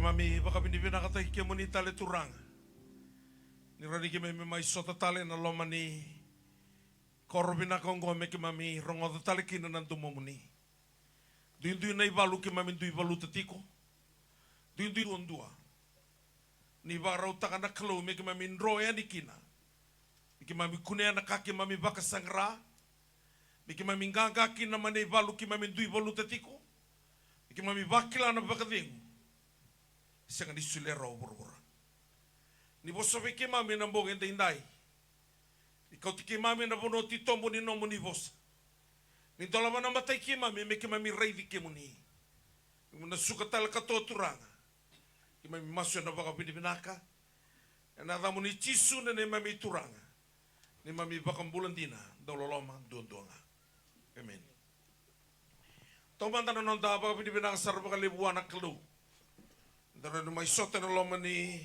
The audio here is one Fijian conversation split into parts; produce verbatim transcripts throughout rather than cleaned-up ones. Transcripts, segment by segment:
Keimami vakavinavinakataki kemuni tale Turaga, ni rawa ni keimami mai sota tale ena loma ni koro vinaka oqo me keimami rogoca tale kina na domomuni. Duidui na ivalu keimami dui valuta tiko. Duidui duadua ni vakarautaka na Kalou me keimami dro yani kina, me keimami kunea na ka keimami vakasaqara, me keimami qaqa kina mai na ivalu keimami dui valuta tiko, me keimami vakila na vakacegu. Sega ni solia rawa vuravura. Ni vosa vei keimami ena bogi edaidai. Ni kauti keimami ena vanua titobu ni nomuni vosa. Ni dolava na matai keimami me keimami raici kemuni. Keimami na suka tale katoa Turaga. Keimami masu ena vakavinavinaka ena yacamuni Jisu na neimami Turaga, neimami Vakabula dina, dauloloma duadua ga. Emeni. Taumada na noda vakavinavinaka sara vakalevu vua na Kalou. Da rawa ni mai sota ena loma ni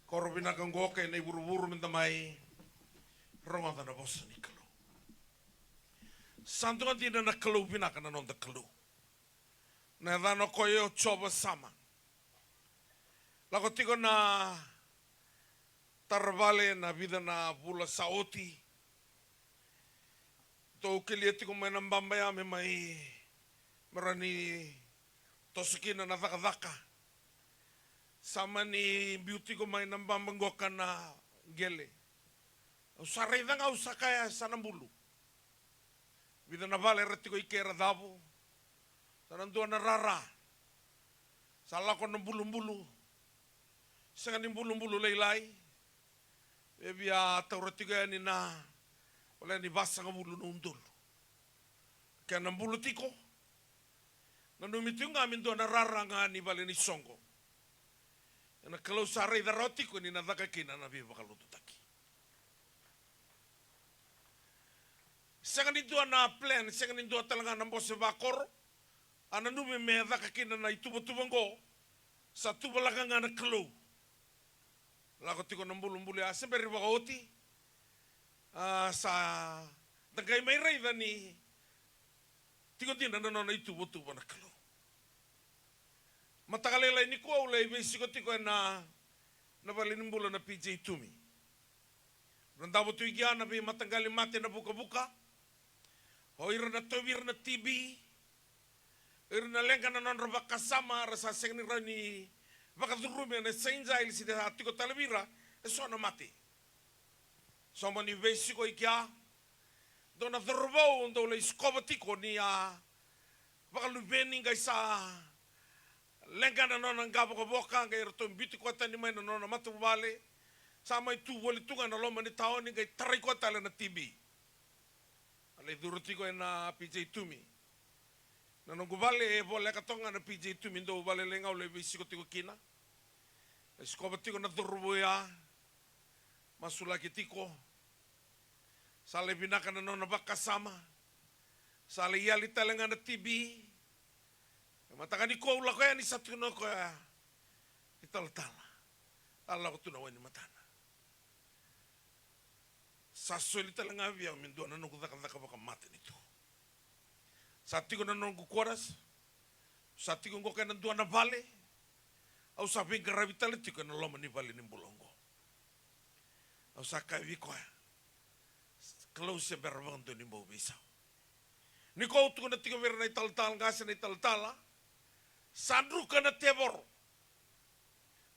koro vinaka oqo kei na ivuruvuru me da mai rogoca na vosa ni Kalou. Sa dua dina na Kalou vinaka na noda Kalou. Na yacana o koya o Jiova Sama. Lako tiko na taravale na vica na vula sa oti. Tou kelia tiko mai na baba ya me mai, me rawa ni toso kina na cakacaka. Sa mani biu tiko mai na baba qoka na qele. Au sa raica ga au sa kaya sa na bulu. Vica na vale era tiko i ke era cavu. Sa na dua na rara. Sa lako na bulubulu. Sega ni bulubulu lailai. E via taura tiko yani na, wale ni vasagavulu na udolu. Kena bulu tiko. Nanumi tiko ga me dua na rara ga ni vale ni soqo. Ena Kalou sa raica rawa tiko ni na caka kina na veivakalotutaki. Sega ni dua na plan, sega ni dua tale ga na bose vakoro. A nanumi me caka kina na ituvatuva oqo. Sa tuvalaka ga na Kalou. Lako tiko na bulubulu ya se bera ni vakaoti. A, sa da qai mai raica ni tiko dina na nona ituvatuva na Kalou. Mataka lailai nikua au lai veisiko tiko ena, na vale ni bula na P J Tumi. Na davo tu i kea na veimataqali mate na vukavuka. O ira na tauvi ira na T B. O ira na leqa na nodra vakasama ra sa sega ni rawa ni vakacurumi ena Saint Giles, se sa tiko tale vei ira eso na mate. Sa mani veisiko i kea. Dua na cauravou dau lai sikova tiko ni a vakaluveni qai sa leqa na nona qavokavoka qai ratou biuti koya tani mai na nona matavuvale. Sa mai tu voli tu ga na loma ni taoni qai tarai koya tale na T B. A lai curu tiko ena P J Tumi. Na noqu vale e voleka toka ga na P J Tumi, dau vale lai ga au lai veisiko tiko kina. Lai sikova tiko na cauravou ya. Masulaki tiko. Sa lai vinaka na nona vakasama. Sa lai yali tale ga na T B. E mataka nikua au lako yani sa tukuna o koya, italatala. A lako tu na wai ni matana. Sa soli tale ga vei au me dua na noqu cakacaka vakamatanitu. Sa tiko na noqu quarters. Sa tiko oqo kei na dua na vale. Au sa veiqaravi tale tiko ena loma ni vale ni bula oqo. Au sa kaya vei koya, Kalou se bera vakadua ni bau veisau. Nikua au tukuna tiko vei ira na italatala qase, na italatala. Sa druka na tevoro.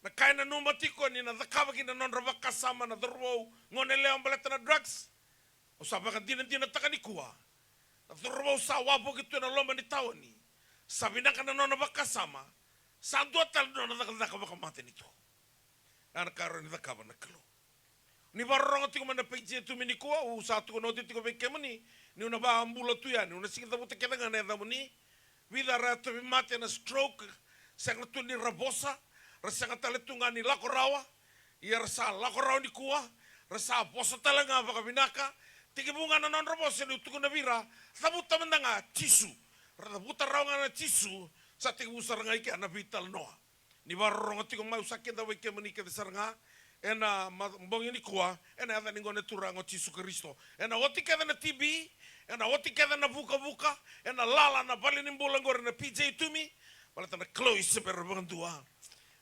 Na ka e nanuma tiko ni na cakava kina na nodra vakasama na cauravou, gone yalewa baleta na drugs. Au sa vakadinadinataka nikua. Na cauravou sa wavoki tu ena loma ni taoni. Sa vinaka na nona vakasama. Sa dua tale na nona cakacaka vakamatanitu. Ya na ka e rawa ni cakava na Kalou. Ni vakarorogo tiko mai na P J Tumi nikua, au sa tukuna oti tiko vei kemuni, niu na vakabula tu yani, au na sega ni cavuta kece ga na yacamuni. Vica era a tauvimate ena stroke, sega tu ni ra vosa, ra sega tale tu ga ni lako rawa. Ia ra sa lako rawa nikua, ra sa vosa tale ga vakavinaka. Tekivu ga na nodra vosa niu tukuna vei ira, cavuta mada ga Jisu. Ra cavuta rawa ga na Jisu, sa tekivu sara ga i kea na veitalanoa. Ni vakarorogo tiko mai, au sa kidavaki kemuni kece sara ga ena ma-, bogi nikua, ena yaca ni Gone Turaga o Jisu Karisito. Ena oti kece na T B, ena oti kece na vukavuka, ena lala na vale ni bula oqori na P J Tumi, baleta na Kalou e se bera vakadua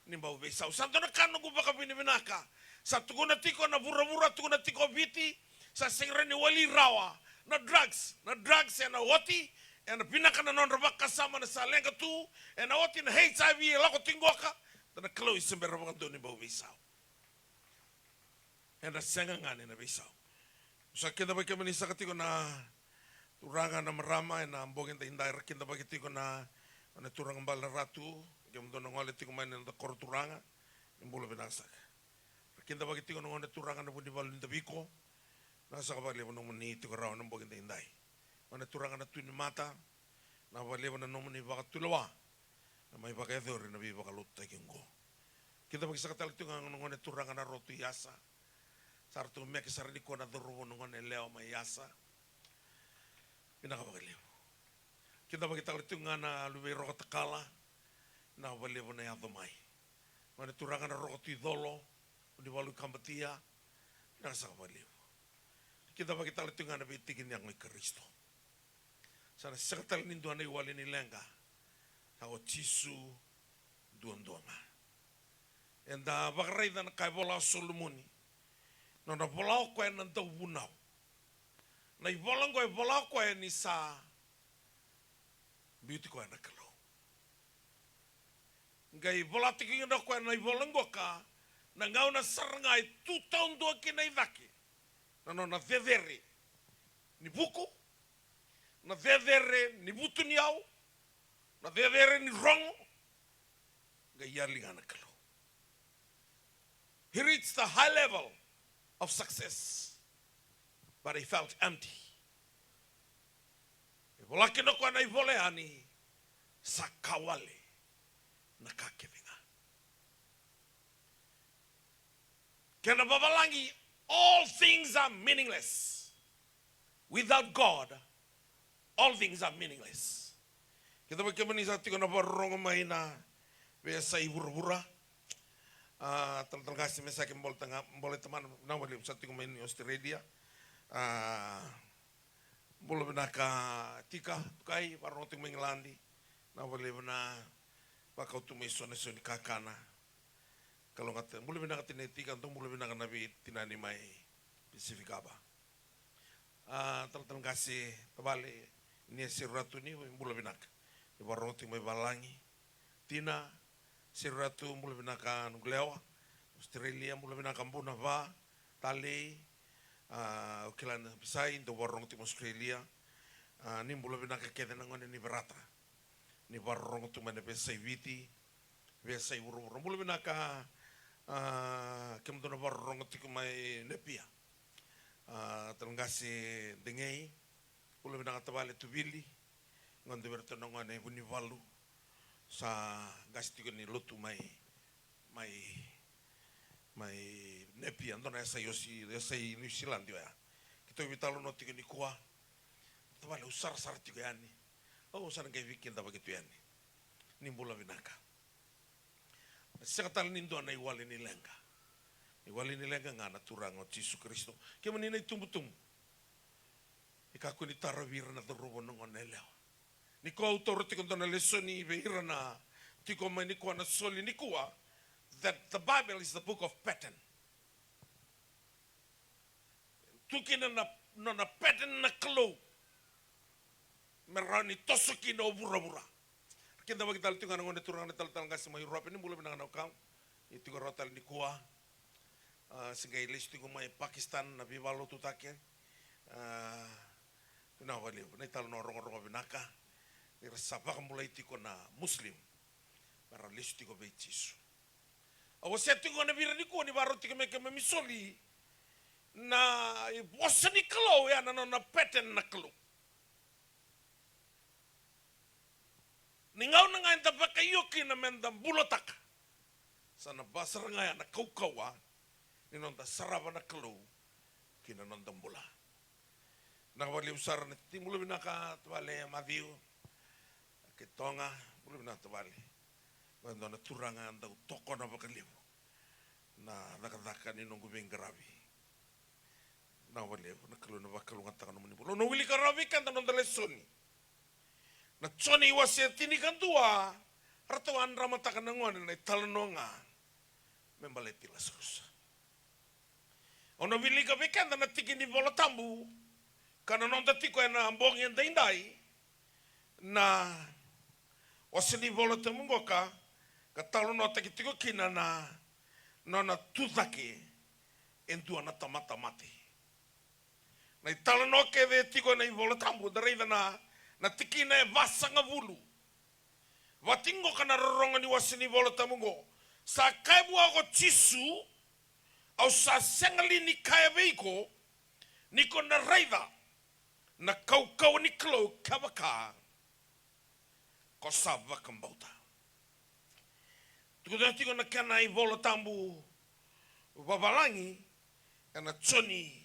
ni bau veisau. Sa dua na ka noqu vakavinavinaka. Sa tukuna tiko na vuravura, tukuna tiko o Viti, sa sega ni wali rawa na drugs. Na drugs ena oti, ena vinaka na nodra vakasama na sa leqa tu, ena oti na H I V e lako tiko qoka. Da na Kalou i se bera vakadua ni bau veisau. Ena sega ga ni na veisau. Sa kidavaki kemuni saka tiko na turaga na marama ena bogi daidai, ra kidavaki tiko na, na turaga bale na ratu, kemudou na gole tiko mai na noda koro turaga, ni bula vinaka saka. Ra kidavaki tiko na gone turaga na Vunivalu ni Daviko, na saka vakalevu nomuni tiko rawa na bogi daidai. Gone turaga na Tu ni Mata, na vakalevu na nomuni vakatulewa, na mai vakayacori na veivakalotutaki oqo. Kidavaki saka tale tiko ga na gone turaga na Rotu i Asa. Sa ratou meke sara nikua na cauravou na gone yalewa mai Asa. Vinaka vakalevu. Kidavaki tale tiko ga na luve i Rokotakala. Vinaka vakalevu na yaco mai. Gone turaga na Roko Tui Colo, Vunivalu i Kabatia. Vinaka saka vakalevu. Kidavaki tale tiko ga na veitiki ni yago i Karisito. Sa na sega tale ni dua na iwali ni leqa. Sa o Jisu duadua ga. Eda vakaraica na ka e vola o Solomoni. Nona vola o koya na dauvunau. Na ivola oqo e vola o koya ni sa biuti koya na Kalou. Qai vola tiko kina o koya na ivola qoka, na gauna sara ga e tu taudua kina i cake na nona cecere ni vuku, na cecere ni vutuniyau, na cecere ni rogo, qai yali ga na Kalou. He reached the high level of success, but he felt empty. E vola kina o koya na ivola yani, sa ka wale na ka kece ga. Kena vavalagi, all things are meaningless. Without God, all things are meaningless. Kidavaki kemuni sa tiko na vakarorogo mai na veiyasai vuravura. A, talatala qase me sa ke bola taga, bola tamana, na wale sa tiko mai ni Australia. A, bula vinaka Tika, tukai, vakarorogo tiko mai Igiladi. Na wale na vakau tu mai so na so ni kakana. Kalougata, bula vinaka Tina Tika, dou bula vinaka na veitinani mai Pacific Harbour. A, talatala qase tavale, ni a Seruratu ni bula vinaka. Ni vakarorogo tiko mai valagi. Tina, Seruratu, bula vinaka noqu lewa. Australia, bula vinaka Bunava, Talei. A, au kila na Pisai, dou vakarorogo tiko mai Australia. A, ni bula vinaka kece na gone ni Verata. Ni vakarorogo tu mai na veiyasai Viti, veiyasai vuravura. Bula vinaka, a, kemudou na vakarorogo tiko mai Napier. A, talatala qase Degei, bula vinaka tavale Tuvili, gone vei iratou na gone Vunivalu, sa qase tiko ni lotu mai, mai, mai Napier, dua na yasai Ausi-, yasai Niusiladi oya. Keitou veitalanoa tiko nikua. Tavale, au sarasara tiko yani. Au sa na qai veikidavaki tu yani. Ni bula vinaka. Sega tale ni dua na iwali ni leqa. Iwali ni leqa ga na Turaga o Jisu Karisito. Kemuni na itubutubu, ni kakua ni taravi ira na cauravou na gone yalewa. Nikua au taura tiko dua na lesoni vei ira na tiko mai nikua na soli nikua, that the Bible is the book of pattern. Tu kina na, na, na pattern na Kalou me rawa ni toso kina o vuravura. Kidavaki tale tiko ga na gone turaga na talatala qase mai Europe, ni bula vinaka na wekaqu. Ni tiko rawa tale nikua. A, se qai lesu tiko mai Pakistan na veivakalotutaki. A, vinaka vakalevu na italanoa rogorogo vinaka. Ni ra sa vakabulai tiko na Muslim, me ra lesu tiko vei Jisu. Au wasea tiko ga na vei ira nikua ni vakarau tiko me keimami soli na vosa ni Kalou, ya na nona pattern na Kalou. Ni gauna ga eda vakaio kina meda bulataka, sa na va sara ga ya na kaukauwa ni noda sarava na Kalou ki na noda bula. Vinaka vakalevu sara na titi, bula vinaka tavale Matthew, kei Toga, bula vinaka tavale. Oya e dua na turaga dau tokona vakalevu na cakacaka ni noqu veiqaravi. Vinaka vakalevu, na Kalou na vakalougatataka nomuni bula. Au na wilika rawa vei keda na noda lesoni. Na Joni wase tinikadua, Ratou a dramataka na gone na italanoa ga me baleti Lasarusa. Au na wilika vei keda na tiki ni Vola Tabu ka na noda tiko ena bogi edaidai, na wase ni Vola Tabu qoka ka talanoataki tiko kina na nona tucake e dua na tamata mate. Na italanoa kece e tiko ena iVola Tabu, da raica na, na tikina e vasagavulu. Vati qoka na rorogo ni wase ni Vola Tabu qo. Sa kaya vua ko Jisu, au sa sega li ni kaya vei iko, ni ko na raica na kaukauwa ni Kalou kevaka ko sa vakabauta. Tukuna tiko na kena iVola Tabu vavalagi ena Joni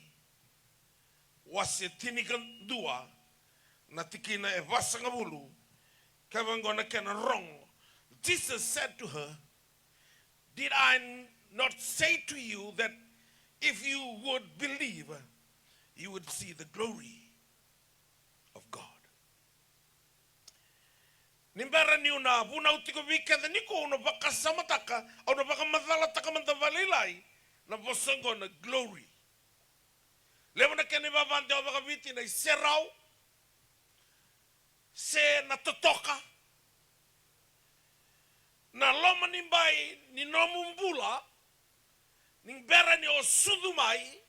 wase tinikadua na tikina e vasagavulu, kevaka na kena rogo. Jesus said to her, "Did I not say to you that if you would believe, you would see the glory of God?" Ni bera niu na vunau tiko vei keda nikua, au na vakasamataka, au na vakamacalataka mada vakalailai na vosa oqo na glory. Levu na kena ivavadewa vakaviti na iserau se na totoka. Na loma ni bai ni nomu bula, ni bera ni o sucu mai,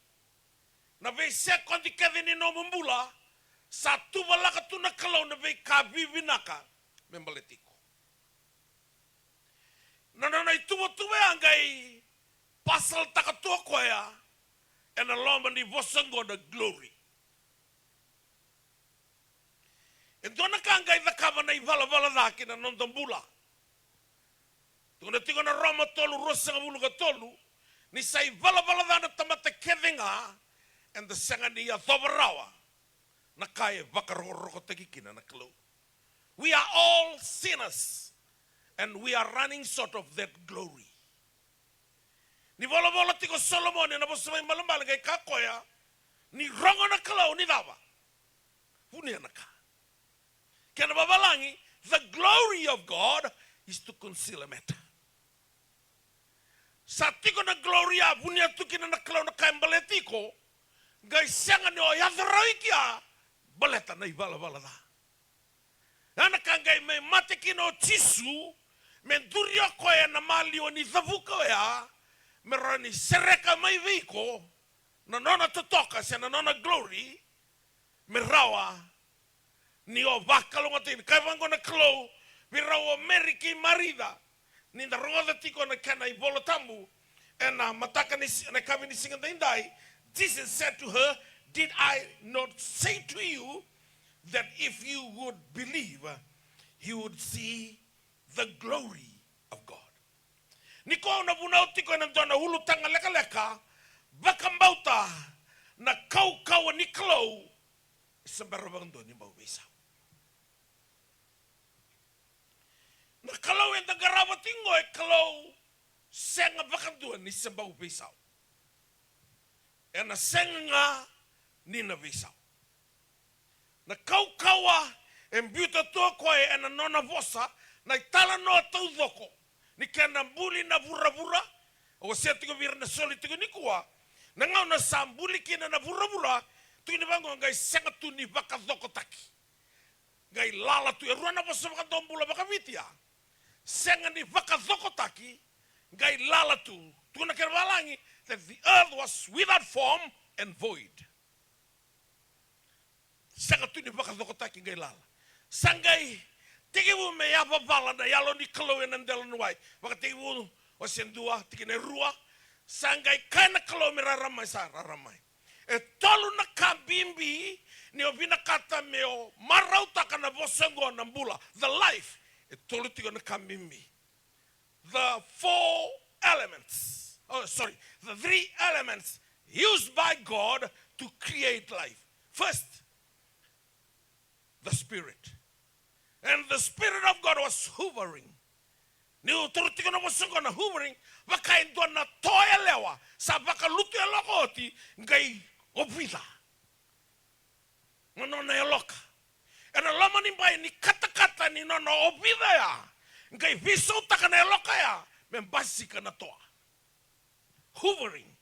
na veisekodi kece ni nomu bula, sa tuvalaka tu na Kalou na veika vivinaka me baleti iko. Na nona ituvatuva ya qai pasaltaka tu o koya ena loma ni vosa oqo na glory. E dua na ka qai cakava na ivalavala ca ki na noda bula. Tukuna tiko na Roma tolu, ruasagavulu ka tolu, ni sa ivalavala ca na tamata kece ga, eda sega ni yacova rawa na ka e vakarokorokotaki kina na Kalou. We are all sinners and we are running short of that glory. Ni volavola tiko Solomoni ena Vosa Vakaibalebale, qai kaya o koya, ni rogo na Kalou ni cava? Vunia na ka. Kena vavalagi, the glory of God is to conceal a matter. Sa tiko na glory ya, vunia tu kina na Kalou na ka e baleti iko, qai sega ni o yaco rawa i kea, baleta na ivalavala ca. Ya na ka qai mai mate kina o Jisu, me duri o koya ena maliwa ni cavuka oya, me rawa ni sereka mai vei iko na nona totoka se na nona glory, me rawa ni o vakalougatataki. Kaya vaqo na Kalou vei rau o Meri kei Marica, ni da rogoca tiko na kena iVola Tabu ena mataka ni si-, na yakavi ni siga daidai. Jesus said to her, "Did I not say to you that if you would believe, you would see the glory of God?" Nikua au na vunau tiko ena dua na ulutaga lekaleka, vakabauta na kaukauwa ni Kalou, se bera vakadua ni bau veisau. Na Kalou eda qarava tiko qo e Kalou sega vakadua ni se bau veisau. Ena sega ga ni na veisau. Na kaukauwa e biuta tu o koya ena nona vosa, na italanoa taucoko ni kena buli na vuravura. Au wasea tiko vei ira na soli tiko nikua, na gauna sa buli kina na vuravura, tukuni vaqo, qai sega tu ni vakacokotaki. Qai lala tu. E rua na vosa vakadobula vakaviti ya. Sega ni vakacokotaki, qai lala tu. Tukuna kena valagi, that the earth was without form and void. Sega tu ni vakacokotaki, qai lala. Sa qai tekivu me yavavala na Yalo ni Kalou ena delaniwai. Vakatekivu wase dua, tikina e rua. Sa qai kaya na Kalou me rara mai, sa rara mai. E tolu na ka bibi ni o vinakata me o marautaka na vosa oqo na bula, the life. E tolu tiko na ka bibi. The four elements, oh, sorry, the three elements used by God to create life. First, the Spirit. And the Spirit of God was hovering. Niu taura tiko na vosa oqo na hovering, vaka e dua na toa yalewa sa vakalutu yaloka oti, qai ovica na nona yaloka. Ena loma ni bai ni katakata ni nona ovica ya, Qai veisautaka na yaloka ya me basika na toa. Hovering.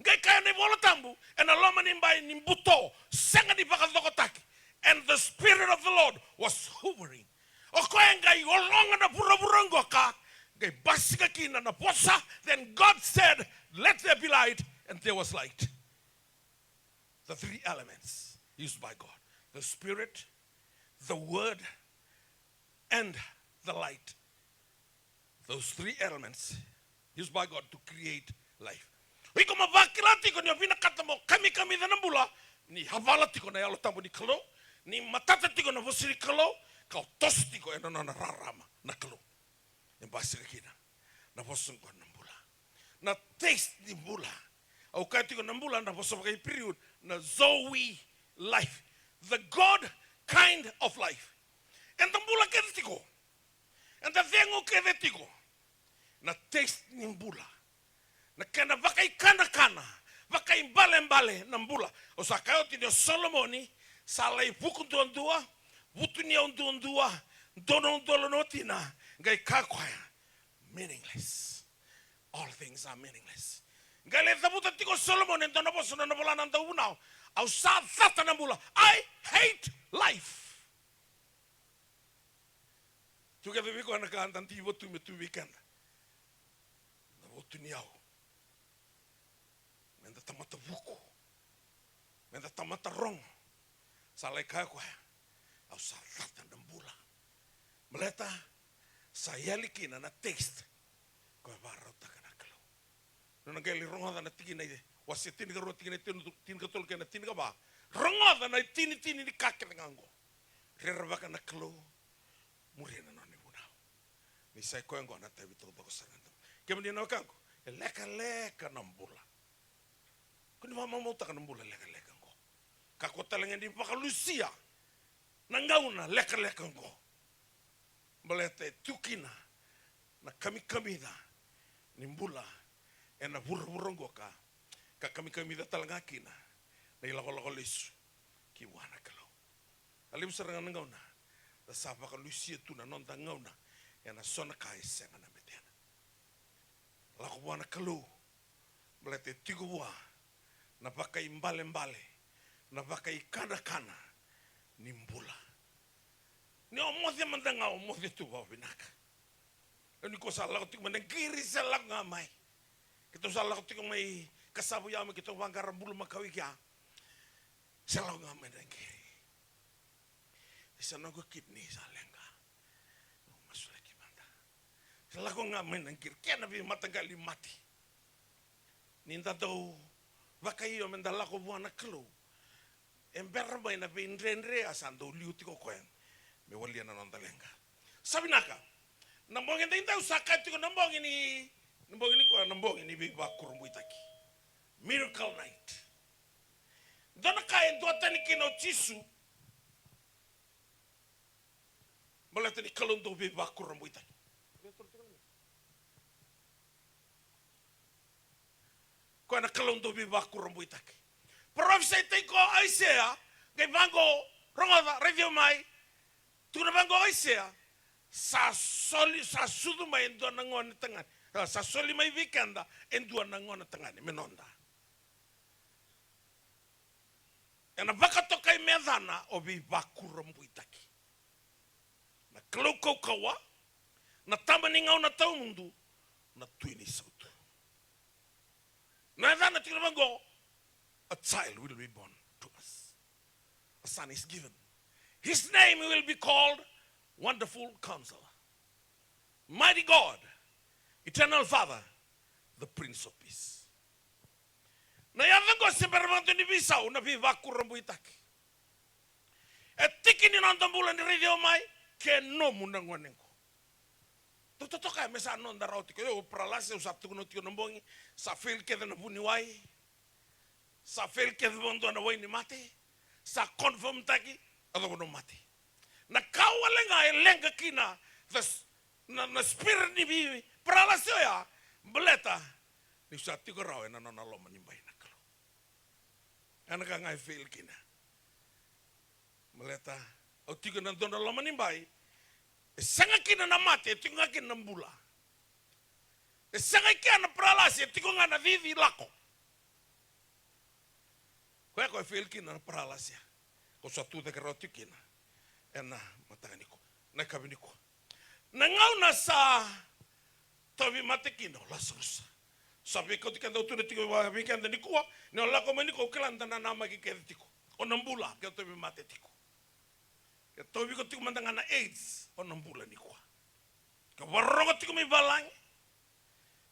Qai kaya na iVola Tabu, ena loma ni bai ni buto, sega ni vakacokotaki. And the Spirit of the Lord was hovering. O koya qai ologa na vuravura qoka, qai basika kina na vosa. Then God said, "Let there be light," and there was light. The three elements used by God. The Spirit, the Word, and the light. Those three elements used by God to create life. O iko mo vakila tiko ni o vinakata mo kamikamica na bula, ni yavala tiko na Yalo Tabu ni Kalou, ni matata tiko na vosa ni Kalou, ka o toso tiko ena nona rarama na Kalou. E basika kina na vosa oqo na bula. Na taste ni bula. Au kaya tiko na bula na vosa vakaIperiu na Zoe life. The God kind of life. Eda bula kece tiko. Eda cegu kece tiko. Na taste ni bula. Na kena vakaikanakana, vakaibalebale na bula. Au sa kaya oti ni o Solomoni sa lai vuku duadua, vutuniyau duadua, dua na udolu na watina, qai kaya o koya, meaningless. All things are meaningless. Qai lai cavuta tiko o Solomoni e dua na vosa na nona vola na dauvunau. Au sa cata na bula. I hate life. Tu kece vei koya na ka da diva tu me tu vei keda. Na vutuniyau. Meda tamata vuku. Meda tamata rogo. Sa lai kaya o koya, au sa cata na bula. Baleta sa yali kina na taste koya e vakarautaka na Kalou. Nona qai lai rogoca na tikina e, wase tinikarua, tikina e tini, tinikatolu kei na tinikava. Rogoca na itinitini ni ka kece ga oqo. Rerevaka na Kalou, muria na nona ivunau. Ni sa i koya oqo na itavi taucoko sara ga. Kemuni na wekaqu, e lekaleka na bula. Ko ni vakamamautaka na bula lekaleka oqo. Kakua tale ga ni vakalusia na gauna lekaleka oqo. Baleta e tu kina na kamikamica ni bula ena vuravura oqo ka, ka kamikamica tale ga kina na ilakolako lesu ki vua na Kalou. A levu sara ga na gauna da sa vakalusia tu na noda gauna ena so na ka e sega na betena. Lako vua na Kalou, baleta e tiko vua na vakaibalebale, na vakaikanakana ni bula. Ni o moce mada ga, o moce tu vakavinaka. Ni ko sa lako tiko mai na qiri, se lako ga mai. Keitou sa lako tiko mai Kasavu ya, me keitou vaqara bulumakau i kea. Se lako ga mai na qiri. Isa, noqu kidney sa leqa. Au masulaki mada. Sa lako ga mai na qiri, kena veimataqali mate. Ni da dau vakaio meda lako vua na Kalou, e bera mai na veidredre a sa dau liu tiko o koya me walia na noda leqa. Sa vinaka. Na bogi daidai au sa kaya tiko na bogi ni, na bogi ni koya, na bogi ni veivakurabuitaki. Miracle night. Dua na ka e duatani kina o Jisu. Baleta ni Kalou dau veivakurabuitaki. Koya na Kalou dau veivakurabuitaki. Parofisai tiko o Aisea, qai vaqo, rogoca, raici au mai. Tukuna vaqo o Aisea, sa soli, sa sucu mai e dua na gone tagane. A, sa soli mai vei keda e dua na gone tagane me noda. Ena vakatokai me yacana o Veivakurabuitaki. Na Kalou kaukauwa, na Tama ni gauna tawamudu, na Tui ni sautu. Na yacana tiko na vaqo, a child will be born to us. A son is given. His name will be called Wonderful Counselor, Mighty God, Eternal Father, the Prince of Peace. Na yaca oqo se bera vakadua ni veisau, na Veivakurabuitaki. E tiki ni noda bula ni raici au mai, ke nomu na gone oqo. Dau totoka me sa noda rawa tiko, io, paralasi, au sa tukuna tiko na bogi, sa fail kece na vuniwai, sa fail kece vakadua na wai ni mate, sa confirm taki, a cava na mate. Na ka wale ga e leqa kina, the s-, na, na spirit ni veiparalasi oya, baleta niu sa tiko rawa ena nona loma ni bai na Kalou. Ena ka ga e fail kina. Baleta au tiko ena dua na loma ni bai, E sega kina na mate, e tiko ga kina na bula. E sega i kea na paralasi, e tiko ga na cici lako. Koya ko e fail kina na paralasi ya. Ko sa tu cake rawa tiko kina ena mataka nikua, na yakavi nikua. Na gauna sa tauvimate kina o Lasarusa. Sa veikauti keda, au tukuna tiko vei keda nikua, ni o lako mai nikua, au kila da na namaki kece tiko. O na bula ke o tauvimate tiko. Ke tauvi iko tiko mada ga na AIDS, o na bula nikua. Ke o vakarorogo tiko mai valagi,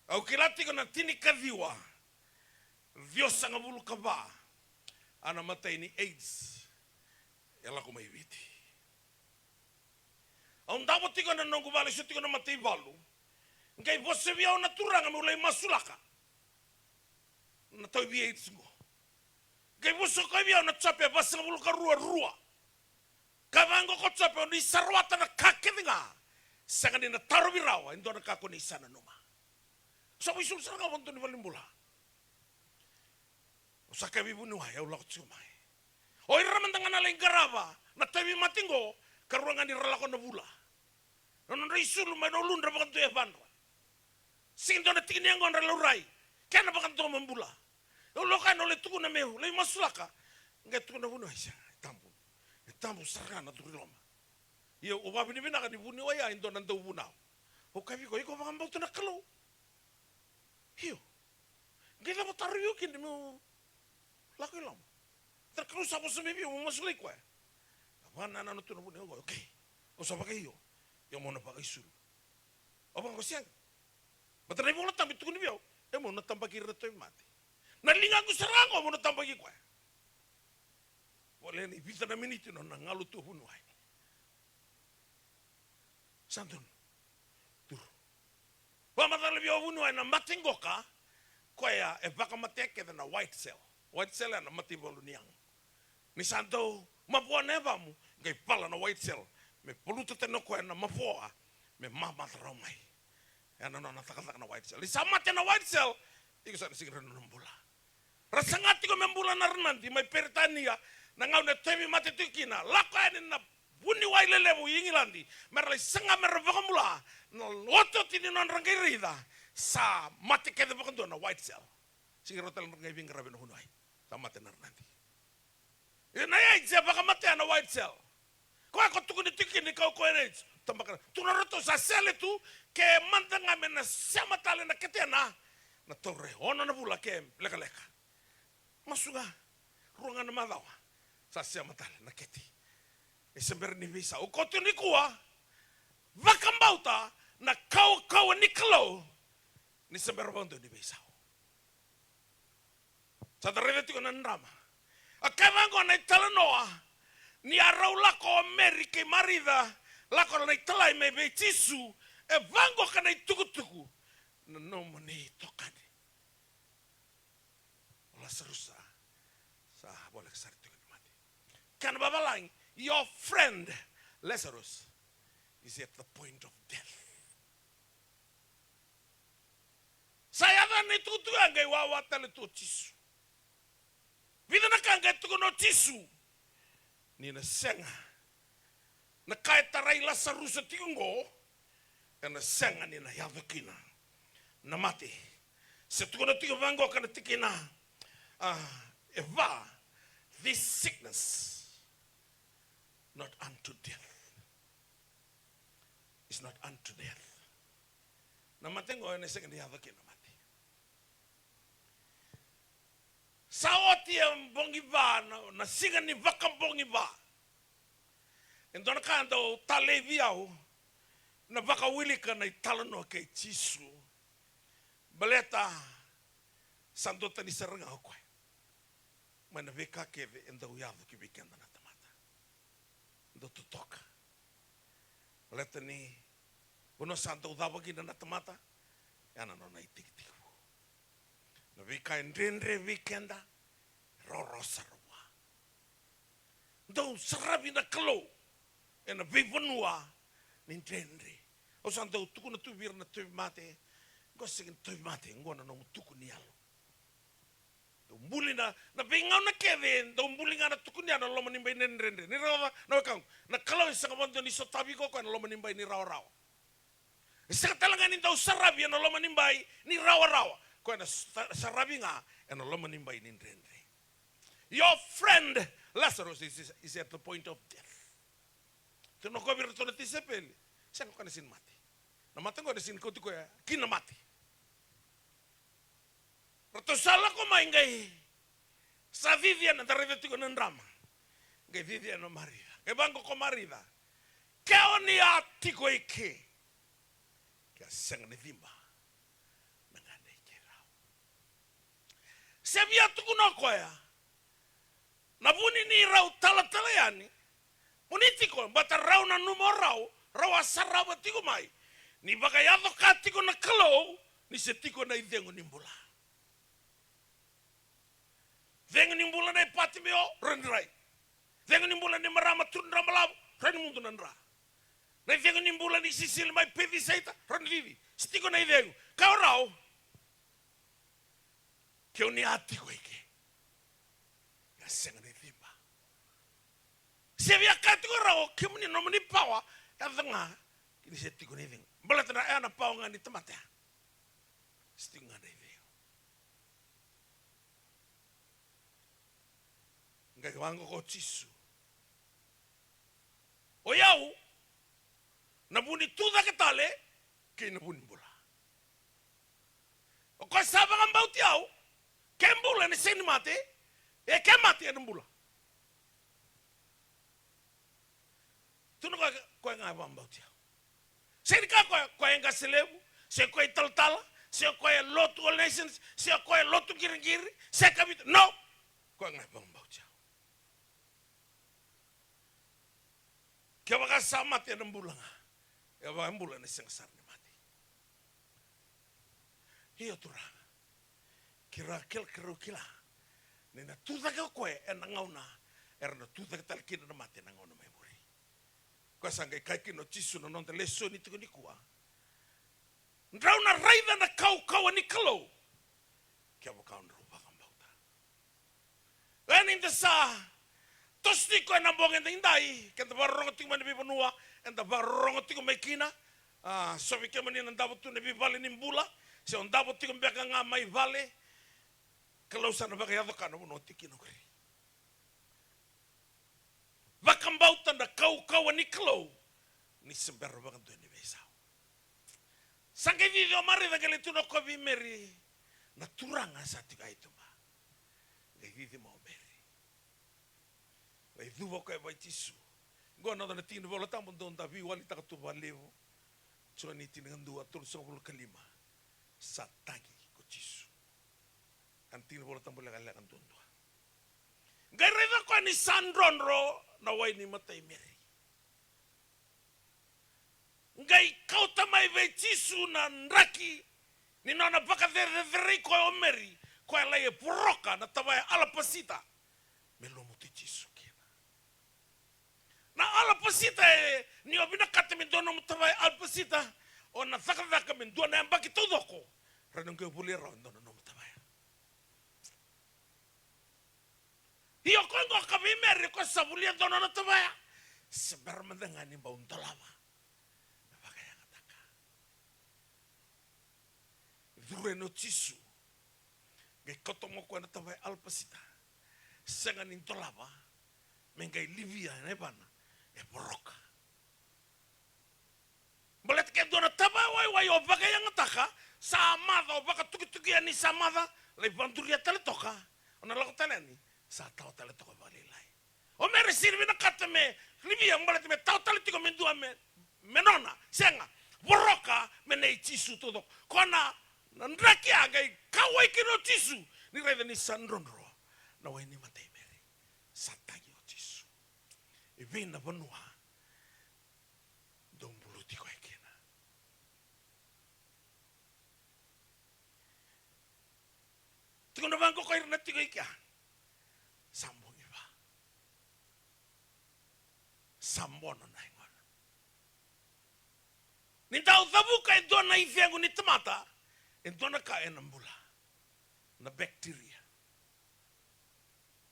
au kila tiko na tinikaciwa ciwasagavulu ka va a na matai ni AIDS e lako mai Viti. Au davo tiko ena noqu vale, so tiko na mataivalu. Qai vosa vei au na turaga meu lai masulaka na tauvi AIDS qo. Qai vosa koya vei au na Jope vasagavulu ka rua, rua. Ka vaqo ko Jope, o ni sa rawata na ka kece ga. Sega ni na tarovi rawa e dua na ka ko ni sa nanuma. Sa vakaisulu sara ga vakadua ni valenibula. Au sa kaya vei vuniwai, au lako tiko mai. O ira mada ga na lai qarava na tauvimate qo, ka rua ga ni ra lako na vula. Na nodra isulu mai na uludra vakadua e yavadra. Sega ni dua na tiki ni yagodra e laurai. Kena vakadomo bula. Au lako yani, au lai tukuna meu lai masulaka. Qai tukuna vuniwai, sega, e tabu. E tabu sara ga na curu i loma. Ia au vakavinavinaka ni vuniwai ya e dua na dauvunau. Au kaya vei koya, iko vakabauta na Kalou? Io. Qai cava tarovi au kina meu lako i loma? Tara Kalou sa vosa mai vei au meu masulaki koya. A vakanananu tu na vuniwai qo, okay. Au sa vakaio. Ia mo na vakaisulu. Au vaqo, sega. Baleta na iVola Tabu e tukuna vei au, e, mo na tabaki ira na tauvimate. Na ligaqu sara ga qo mo na tabaki koya. Voleka ni vica na miniti nona galu tu o vuniwai. Sa donu. Turu. Vakamacala vei au o vuniwai, na mate qoka, koya e vakamatea kece na white cell. White cell ya na mataivalu ni yago. Ni sa dau mavoa na yavamu, qai vala na white cell me valuta tani o koya na mavoa, me mamaca rawa mai. Ena nona cakacaka na white cell. Ni sa mate na white cell, iko sa na sega ni rawa ni bula. Ra saga tiko me bula na Ranadi mai Peritania, na gauna e tauvimate tiko kina, lako yani na vuniwai lelevu i Igiladi me ra lai saga me ra vakabula. Na otioti ni nodra qai raica, sa mate kece vakadua na white cell. Sega ni rawa tale ni ra qai veiqaravi na vuniwai. Sa mate na Ranadi. Ia na AIDS e vakamatea na white cell. Koya ko tukuni tiko kina ni kaukauwa ena AIDS. Tabaka na, tukuna ratou sa sele tu, ke mada ga me na sema tale na ketena, na taura e ono na vula ke lekaleka. Masu ga, rua ga na macawa, sa sema tale na kete. E se bera ni veisau. Au kaya tu nikua, vakabauta na kaukauwa ni Kalou, ni se bera vakadua ni veisau. Sa da raica tiko na drama. A kaya vaqo na italanoa, ni a rau lako o Meri kei Marica, lako na italai mai vei Jisu, e vaqo ka na itukutuku, na nomuni itokani o Lasarusa sa voleka sara tiko ni mate. Kena vavalagi, your friend Lazarus is at the point of death. Sa yaco na itukutuku ya, qai wawa tale tu o Jisu. Vica na ka qai tukuna o Jisu ni na sega. Na ka e tarai Lasarusa tiko qo, ena sega ni na yaco kina na mate. Se tukuna tiko vaqo ka na tikina, a, e va, this sickness not unto death. Is not unto death. Na mate qo ena sega ni yaco kina na mate. Sa oti e bogi va, na, na siga ni vakabogi va. E dua na ka dau talei vei au na vakawilika na italanoa kei Jisu. Baleta sa duatani sara ga o koya mai na veika kece e dau yaco ki vei keda na tamata. Dau totoka. Baleta ni vanua sa dau cava kina na tamata, ya na nona itekitekivu. Na veika e dredre vei keda, e rawarawa sara vua. Dau saravi na Kalou ena veivanua ni dredre. Au sa dau tukuna tu vei ira na tauvimate, qo sega ni tauvimate, qo na nomu tuku ni yalo. Dau buli na, na veigauna kece, dau buli ga na tukuni ya na loma ni bai ni dredre. Ni raica na wekaqu, na Kalou e sega vakadua ni sotavi iko o koya na loma ni bai ni rawarawa. E sega tale ga ni dau saravi ena loma ni bai ni rawarawa. Koya na sa-, saravi ga ena loma ni bai ni dredre. Your friend Lazarus is, is at the point of death. Tukuna o koya vei iratou na tisaipeli, sega, o koya na sega ni mate. Na mate qo na sega ni kauti koya ki na mate. Ratou sa lako mai qai sa cici yani, da raica tiko na drama. Qai cici yani o Marica. Qai vaqo ko Marica, ke o ni a tiko i ke, ke a sega ni ciba na gade i keirau. Se via tukuna o koya, na vuni ni rau talatala yani, mo ni tiko, baleta rau nanuma o rau, rau a sarava tiko mai ni vakayaco ka tiko na Kalou, ni se tiko na icegu ni bula. Cegu ni bula nei Patimeo, rawa ni rai. Cegu ni bula nei marama turu drabalavu, rawa ni mudu na dra. Na icegu ni bula ni sisili mai Pecisaita, rawa ni cici. Se tiko na icegu. Ka o rau, ke o ni a tiko i ke, ke a sega ni ciba. Se via kaya tiko o rau, kemuni nomuni pawa, yaco ga, ke ni se tiko na icegu. Baleta na, ya na pawa ga ni tamata ya. Se tiko ga na icegu. Qai vaqo ko Jisu, o yau na vu ni tu cake tale kei na vu ni bula. O koya sa vakabauti au, ke bula ena sega ni mate, e ke mate ena bula. Tukuna o koya, koya ga e vakabauti au. Sega ni kaya o koya, o koya e qase levu, se o koya e talatala, se o koya e lotu All Nations, se o koya e lotu qiriqiri, se ka vitu. No! O koya ga e vakabauti au. Kevaka sa mate ena bula ga, e vakabula ena sega sara ni mate. Io Turaga, keirau kila, keirau kila ni na tu cake o koya ena gauna era na tu cake tale kina na mate ena gauna mai muri. Koya sa qai kaya kina o Jisu na noda lesoni tiko nikua, drau na raica na kaukauwa ni Kalou kevaka drau vakabauta. Oya ni da sa toso tiko ena bogi edaidai, keda vakarorogo tiko mai na veivanua eda vakarorogo tiko mai kina. A, so vei kemuni na davo tu na veivale ni bula, se o davo tiko beka ga mai vale, Kalou sa na vakayaco ka na vanua o tiko kina qori. Vakabauta na kaukauwa ni Kalou ni se bera vakadua ni veisau. Sa qai cici o Marica, qai lai tukuna o koya vei Meri, na Turaga sa tiko i tuba. Qai cici mai o Meri, qai cuva o koya vei Jisu. Qo na noda tiki ni Vola Tabu dou da veiwalitaka tu vakalevu. Joni tinikadua, tolusagavulu ka lima. Sa tagi ko Jisu. Ena tiki ni Vola Tabu lekaleka duadua. Qai raica o koya ni sa drodro na wai ni matai Meri. Qai kauta mai vei Jisu na draki ni nona vakacerecerei koya o Meri, koya lai e voroka na tavaya alapasita me lumuti Jisu kina. Na alapasita, e, ni o vinakata me dua nomu tavaya alapasita, o na cakacaka me dua na yabaki taucoko, rawa ni o qai volia rawa e dua na nomu tavaya. Ia o koya qo ka vei Meri, o koya sa volia dua na nona tavaya. Se bera mada ga ni bau dolava me vakayagataka. Curu yani o Jisu, qai kauta mai o koya na tavaya alapasita. Sega ni dolava me qai livia na yavana, e voroka. Baleta ke dua na tavaya waiwai o vakayagataka, sa maca, o vakatukituki yani, sa maca, lai vakaduria tale toka, o na lako tale yani, sa tawa tale toka vakalailai. O Meri sega ni vinakata me livia, baleta me tawa tale tiko me dua me, me nona. Sega, voroka me nei Jisu taucoko. Koya na, na draki ya qai kauwai kina o Jisu ni raica ni sa drodro na wai ni matai Meri. Sa tagi o Jisu. E vei na vanua dou buluti koya kina? Tukuna vaqo ko ira na tiko i kea, sa bogi va, sa bono na yagona. Ni dau cavuka e dua na icegu ni tamata, e dua na ka ena bula, na bacteria.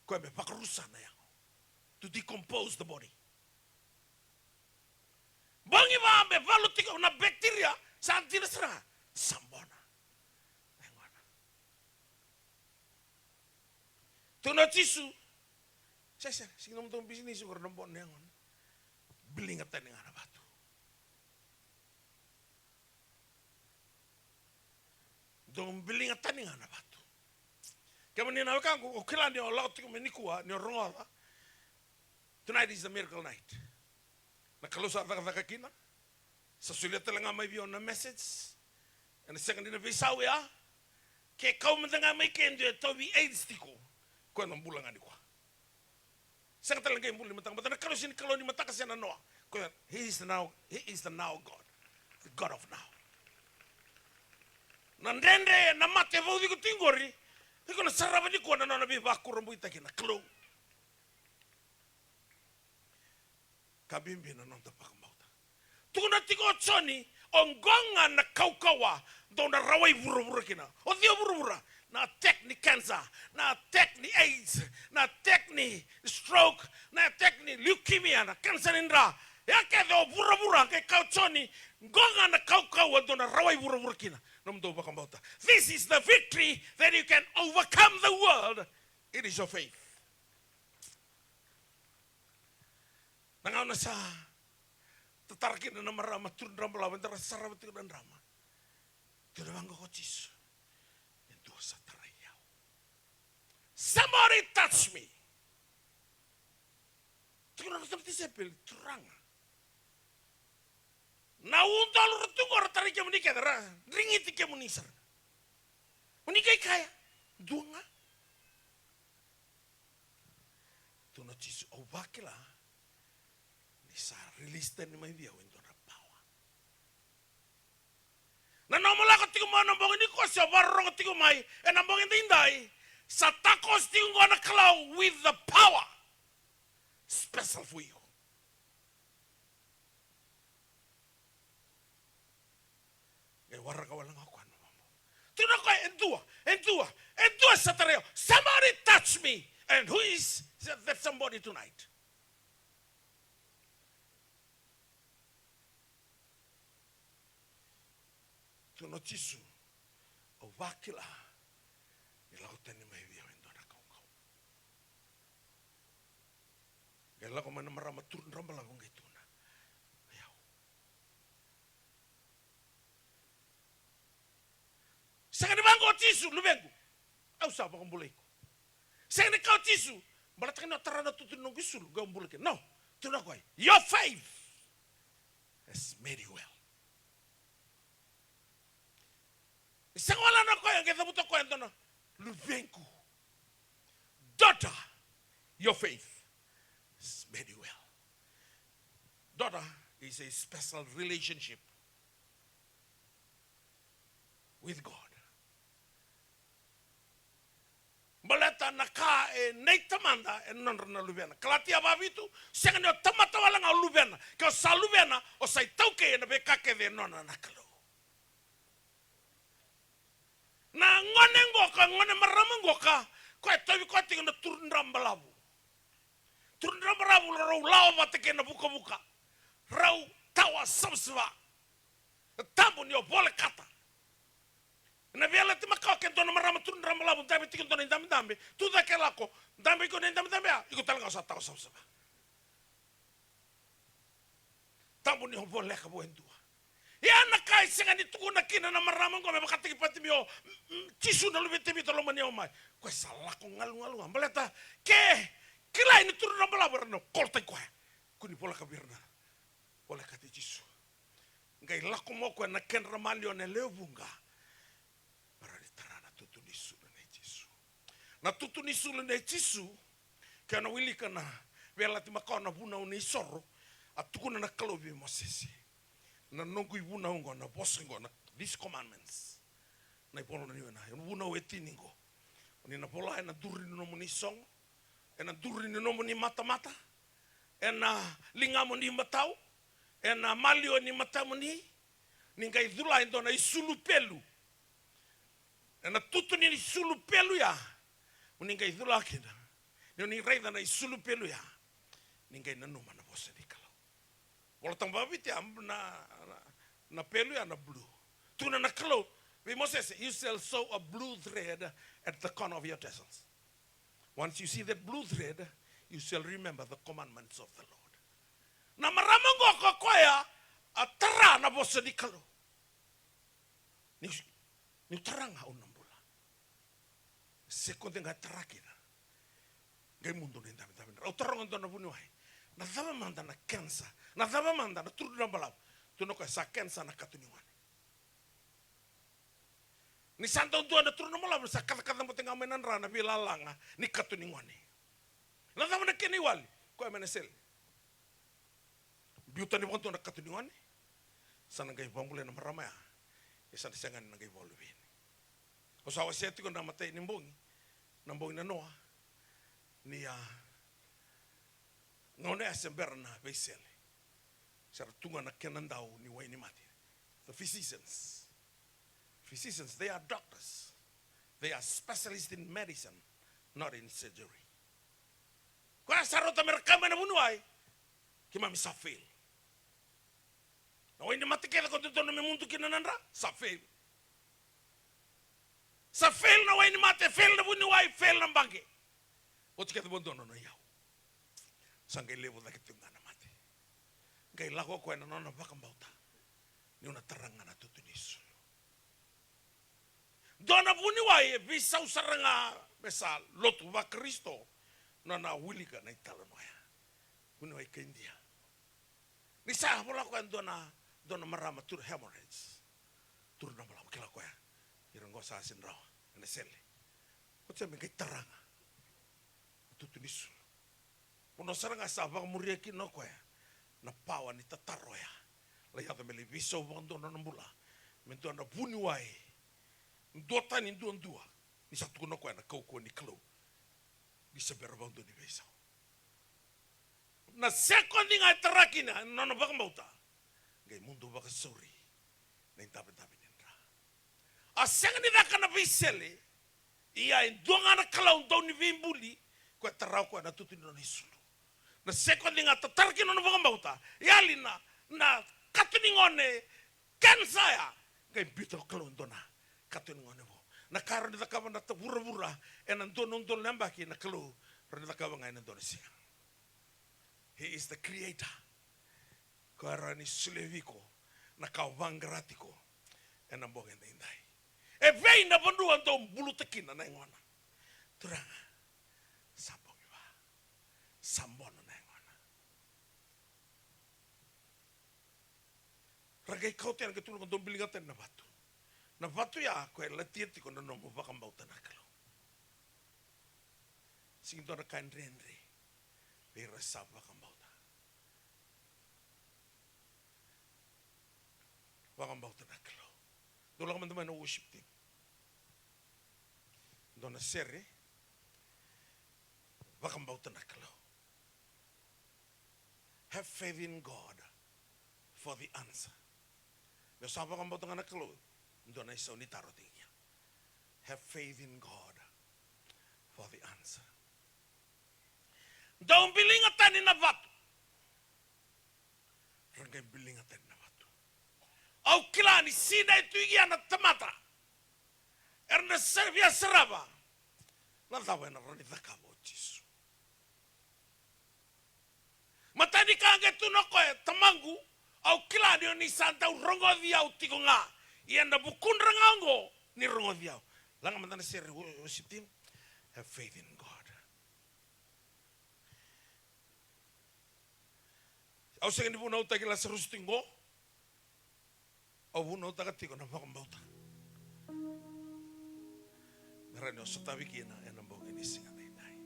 Koya me vakarusa na yago. To decompose the body. Bogi va me valu tiko na bacteria, sa dina sara, sa bona na yagona. Tukuna o Jisu, sega, sega, sega ni nomudou bisinisi qori na bona na yagona. Biliga tani ga na vatu. Dou biliga tani ga na vatu. Kemuni na wekaqu, o kila ni o lako tiko mai nikua, ni o rogoca. Tonight is the miracle night. Na Kalou sa cakacaka kina. Sa solia tale ga mai vei au na message. Ena sega ni na veisau ya. Ke kau mada ga mai ke dua e tauvi AIDS tiko, koya na bula ga nikua. Sega tale na qai bula ni mataka, baleta na Kalou sega ni Kalou ni mataka se na noa. Koya, he is the now, he is the now God. The God of now. Na dredre, na mate e vauci iko tiko qori, iko na sarava nikua na nona veivakurabuitaki na Kalou. Ka bibi na noda vakabauta. Tukuna tiko o Joni, oqo ga na kaukauwa dou na rawai vuravura kina. O cei o vuravura? Na attack ni cancer, na attack ni AIDS, na attack ni stroke, na attack ni leukemia, na cancer ni dra. Ya kece o vuravura, qai kaya o Joni, oqo ga na kaukauwa dou na rawai vuravura kina. Nomudou vakabauta. This is the victory that you can overcome the world. It is your faith. Na gauna sa tatara kina na marama turu drabalavu, eda ra sarava tiko na drama. Tukuna vaqo ko Jisu, e dua sa tarai au. Somebody touch me. Tukuna na tisaipeli, Turaga, na udolu ra tu qo ra tarai kemuni kece, ra drigiti kemuni sara. O ni qai kaya, dua ga. Tukuna o Jisu, au vakila ni sa release tani mai vei au e dua na power. Na nomu lako tiko mai na bogi nikua se o vakarorogo tiko mai ena bogi daidai, sa takoso tiko qo na Kalou with the power special for you. Qai waraka wale ga o koya na mamabu. Tukuna o koya, e dua, e dua, e dua sa tarai au. Somebody touch me. And who is that somebody tonight? Tukuna o Jisu, au vakila ni lako tani mai vei au e dua na kaukauwa. Qai lako mai na marama turu drabalavu qai tukuna, o yau. Sega ni vaqo o Jisu, luvequ, au sa vakabulai iko. Sega ni kaya o Jisu, baleta ga ni o tara na tutu ni noqu isulu, qai o bula kina. No, tukuna o koya, your faith has made you well. Ni sega wale na koya, qai cavuta o koya e dua na, luvequ. Daughter, your faith has made you well. Daughter is a special relationship with God. Baleta na ka e nei tamada e nodra na luvena. Kalatia va vitu, sega ni o tamata wale ga o luvena. Ke o sa luvena, o sa itaukei ena veika kece e nona na Kalou. Na gone qoka, gone marama qoka, koya e tauvi koya tiko na turu drabalavu. Turu drabalavu rau lawa vata kei na vukavuka. Rau tawa savasava. Tabu ni o volekata. Na Veiyalayalati Makawa ke dua na marama turu drabalavu, dabe tiko dua na idabedabe, tu cake lako, dabe iko na idabedabe ya, iko tale ga o sa tawa savasava. Tabu ni o voleka vua e dua. Ia na ka e sega ni tukuna kina na marama oqo me vakataki Patimio, mm, mm, Jisu na luve i Tevita, lomani au mai. Koya sa lako galugalu ga. Baleta ke kilai ni turu drabalavu era na kolotaki koya. Kua ni voleka vei ira na volekati Jisu. Qai lako mai o koya na kedra maliwa na lewe vuqa. Me rawa ni tara na tutu ni sulu nei Jisu. Na tutu ni sulu nei Jisu, ke o na wilika na Veiyalayalati Makawa na vunau ni soro, a tukuna na Kalou vei Mosese. Na noqu ivunau oqo, na vosa oqo, na, these commandments. Na ivola ni wena, na vunau e tini oqo. O ni na vola ena duru ni nomuni sogo, ena duru ni nomuni matamata, ena ligamu ni matau, ena maliwa ni matamuni, ni qai cula e dua na isulu pelu. Ena tutu ni isulu pelu ya, mo ni qai cula kina. Ni oni raica na isulu pelu ya, ni qai nanuma na vosa ni Kalou. Vola Tabu vakaviti ya, na, na, na pelu ya na blue. Tukuna na Kalou vei Mosese, "You shall sew a blue thread at the corner of your tassels. Once you see that blue thread, you shall remember the commandments of the Lord." Na marama oqo ko koya a tara na vosa ni Kalou. Ni, ni tara ga au na bula. Sekodi ga e tara kina. Qai mudu na idavidavi. Au taroga dua na vuniwai. Na cava mada na kensa? Na cava mada na turu na balavu? Tukuna o koya sa kensa na kato ni gone. Ni sa dau dua na turu na balavu, sa kacakaca bote ga mai na dra na veilalaga ni kato ni gone. Na cava na kena iwali? Koya mai na sele. Biu tani vakadua na kato ni gone. Sa na qai vakabulai na marama ya. Ia sa na sega ni na qai vakaluveni. Au sa wasea tiko na matai ni bogi, na bogi na noa, ni a gauna ya se bera na veisele. Sa ra tu ga na kena dau ni wainimate. The physicians. Physicians, they are doctors. They are specialists in medicine, not in surgery. Koya sa rauta me ra kaya mai na vuniwai, keimami sa fail. Na wainimate kece ko dodonu me mudu kina na dra, sa fail. Sa fail na wainimate, fail na vuniwai, fail na baqe. Oti kece vakadua na nona iyau. Sa qai levu cake tiko ga na mate. Qai lako o koya na nona vakabauta. Niu na tara ga na tutu ni sulu. Dua na vuniwai e veisau sara ga me sa lotu vaKarisito, nona wilika na italanoa ya. Vuniwai kai Idia. Ni sa vola koya dua na, dua na marama turu hemorrhoids. Turu na balavu, kila koya. Ira qo sa sega ni rawa ena sele. Ko tse me qai tara ga na tutu ni sulu. Vanua sara ga sa vakamuria kina o koya na pawa ni tataro oya. Lai yaco me lai veisau vakadua na nona bula. Me dua na vuniwai. Duatani duadua. Ni sa tukuna o koya na kaukauwa ni Kalou. Ni se bera vakadua ni veisau. Na sekodi ga e tara kina na nona vakabauta, qai mudu vakasauri na idavidavi ni dra. A sega ni caka na veisele, ia e dua ga na Kalou dau ni veibuli, koya tara o koya na tutu ni nona isulu. Na sekodi ga tatara kina na nona vakabauta, yali na, na kato ni gone, kensa ya, qai biuta o Kalou e dua na kato ni gone vou. Na ka e rawa ni cakava na ta-, vuravura ena dua na udolu na yabaki, na Kalou e rawa ni cakava ga ena dua na siga. He is the creator. Koya e rawa ni solia vei iko na ka o vaqara tiko ena bogi edaidai. E vei na vanua dau buluta kina na yagona? Turaga, sa bogi va, sa bono na yagona. Ra qai kauta yani, qai tukuna, dou biliga tani na vatu. Na vatu ya koya e latia tiko na nomu vakabauta na Kalou. Sega ni dua na ka e dredre vei ira sa vakabauta. Vakabauta na Kalou. Dou lako mada mai na worship team. Dua na sere, Vakabauta na Kalou. Have faith in God for the answer. Me sa vakabauta ga na Kalou, dua na isau ni taro tiko ya. Have faith in God for the answer. Dou biliga tani na vatu. Ra qai biliga tani na vatu. Au kila ni sinai tu i kea na tamata. Era na sa-, via sarava na cava ena rawa ni cakava o Jisu. Matai ni ka qai tukuna o koya, Tamaqu, au kila ni o ni sa dau rogoci au tiko ga. Ia na vukudra ga oqo ni rogoci au. Laga mada na sere, wo-, worship team. Have faith in God. Au sega ni vunautaki Lasarusi tiko qo. Au vunautaka tiko na vakabauta. Me rawa ni o sotavi kina ena bogi ni siga daidai.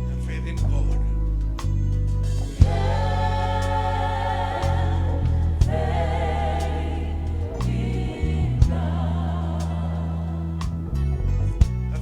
Have faith in God. Have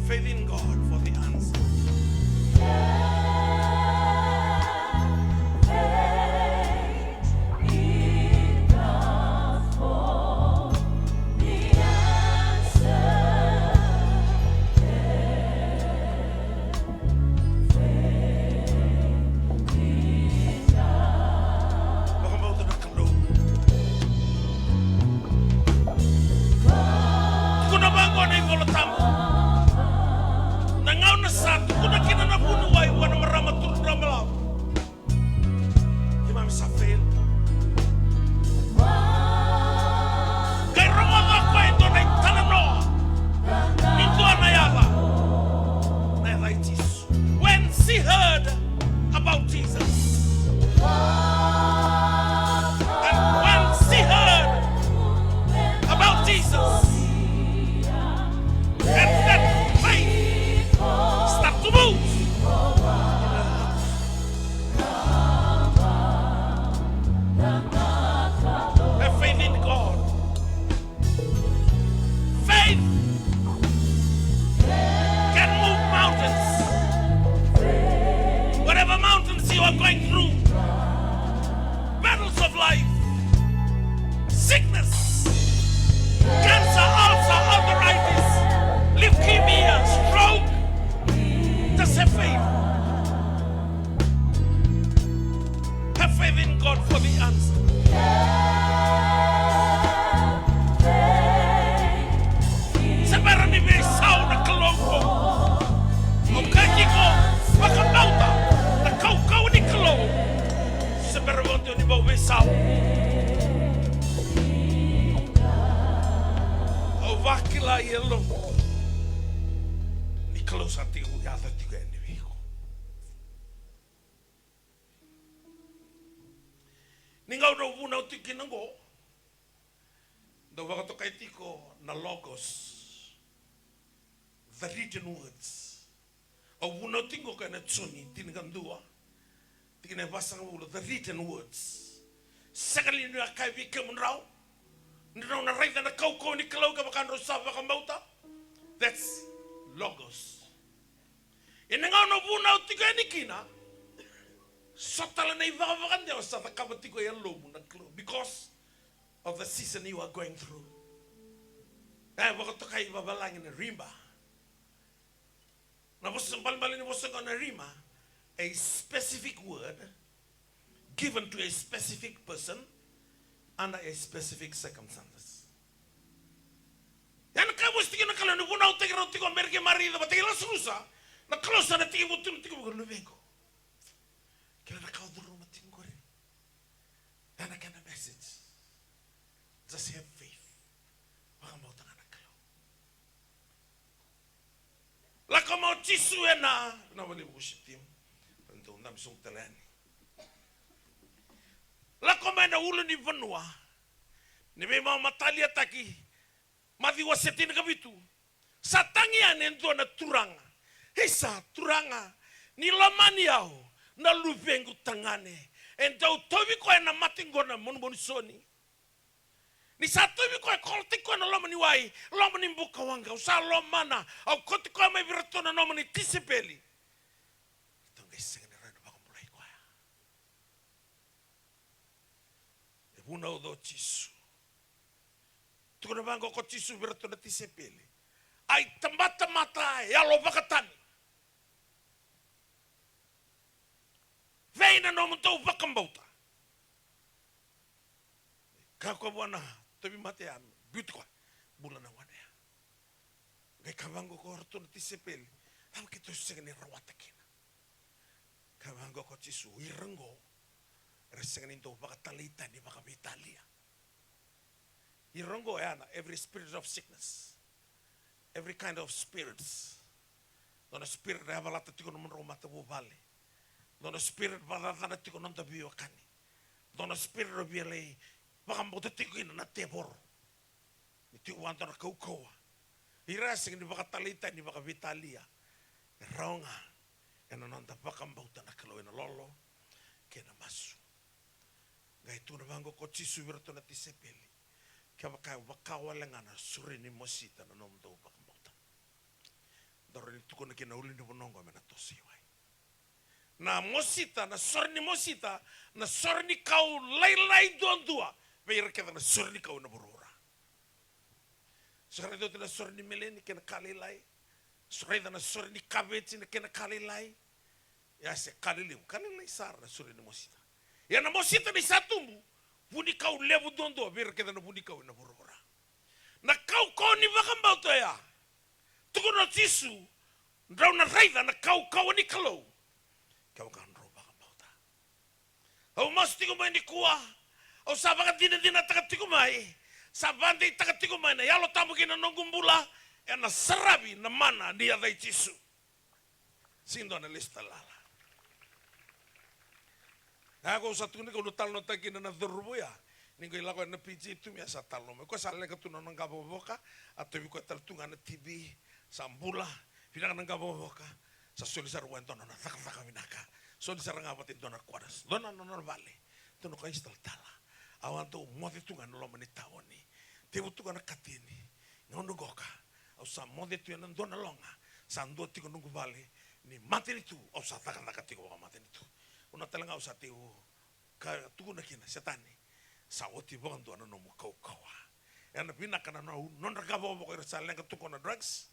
Vakila e yalomu ni Kalou sa tekivu yaco tiko yani vei iko. Ni gauna au vunau tiko kina oqo, dau vakatokai tiko na logos, the written words. Au vunau tiko qo ena Joni tinikadua, tikina e vasagavulu, the written words. Sega li ni a kaya vei kemudrau ni drau na raica na kaukauwa ni Kalou kevaka drau sa vakabauta? That's logos. Ena gauna au vunau tiko yani kina, so tale na ivakavakadewa sa cakava tiko e yalomu na Kalou because of the season you are going through. E vakatokai vavalagi na rhema. Na vosa, balebale ni vosa qo na rhema, a specific word given to a specific person under a specific circumstances. Ia na ka e vosa tiko na Kalou, ni vunautaki rau tiko o Meri kei Marica vata kei Lasurusa, na Kalou sa na tekivu tukuna tiko vei iko, luvequ. Kila na ka o curuma tiko qori. Ia na kena message. Just have faith. Vakabauta ga na Kalou. Lako mai o Jisu ena, na vale worship team. Dou dabe sobu tale yani. Lako mai na ulunivanua ni veimama taliataki. Maciu wase tinikavitu. Sa tagi yani e dua na turaga. Isa, Turaga, ni lomani au na luvequ tagane. E dau tauvi koya ena mate qo na manumanu Joni. Ni sa tauvi koya, kolotaki koya ena loma ni wai, loma ni bukawaqa. Au sa lomana, au kauti koya mai vei iratou na nomuni tisaipeli. Ratou qai sega ni rawa ni vakabulai koya. E vunauca o Jisu. Tukuna vaqo ko Jisu vei iratou na tisaipeli. A itabatamata yalovakatani. Vei na nomudou vakabauta. Kaya koya vua na tauvimate ya, biuti koya, bula na gone ya. Qai kaya vaqo ko iratou na tisaipeli, cava keitou sega ni rawata kina? Kaya vaqo ko Jisu, ira qo era sega ni dau vakataleitani vakaveitalia. Ira qo ya na every spirit of sickness, every kind of spirits. Dua na spirit e yavalata tiko na nomudrau matavuvale. Dua na spirit vakacacana tiko na noda veiwekani. Dua na spirit o via lai vakabauta tiko kina na tevoro. Ni tiko vua dua na kaukauwa. Ira sega ni vakataleitani vakaveitalia. E rawa ga ena noda vakabauta na Kalou ena lolo kei na masu. Qai tukuna vaqo ko Jisu vei iratou na tisaipeli. Kevaka e vaka wale ga na sore ni mosita na nomudou vakabauta. Dou rawa ni tukuna kina na ulunivanua oqo me na toso i wai. Na mosita, na sore ni mosita, na sore ni kau lailai duadua vei ira kece na sore ni kau ena vuravura. Sa raica oti na sore ni meleni kei na ka lailai. Sa raica na sore ni kaveji na kena ka lailai. Ia se ka lelevu, ka lailai sara na sore ni mosita. Ia na mosita ni sa tubu, vunikau levu duadua vei ira kece na vunikau ena vuravura. Na kaukauwa ni vakabauta oya. Tukuna o Jisu, drau na raica na kaukauwa ni Kalou kevaka drau vakabauta. Au masu tiko mai nikua, au sa vakadinadinataka tiko mai, sa vakadeitaka tiko mai na Yalo Tabu ki na noqu bula, ena saravi na mana ni yaca i Jisu. Sega ni dua na lesu tale lala. Ia ko au sa tukuna, kau na talanoataka kina na cauravou ya. Ni qai lako ena P J tu mai, a sa talanoa mai. Koya sa leqa tu na nona qavokavoka, a tauvi koya tale tu ga na T V, sa bula, vinaka na qavokavoka, sa soli sara vua e dua na nona cakacaka vinaka. Soli sara ga vata e dua na quarters, dua na nona vale. Tukuna o koya, isi talatala, au a dau moce tu ga ena loma ni taoni. Tevu tu ga na kateni. Gauna qoka, au sa moce tu ena dua na loga. Sa dua tiko noqu vale. Ni matanitu, au sa cakacaka tiko vakamatanitu. Gauna tale ga au sa tekivu ka tukuna kina, Setani, sa oti vakadua na nomu kaukauwa. Ena vinaka na no-, nodra qavokavoka ira sa leqa tu qo na drugs.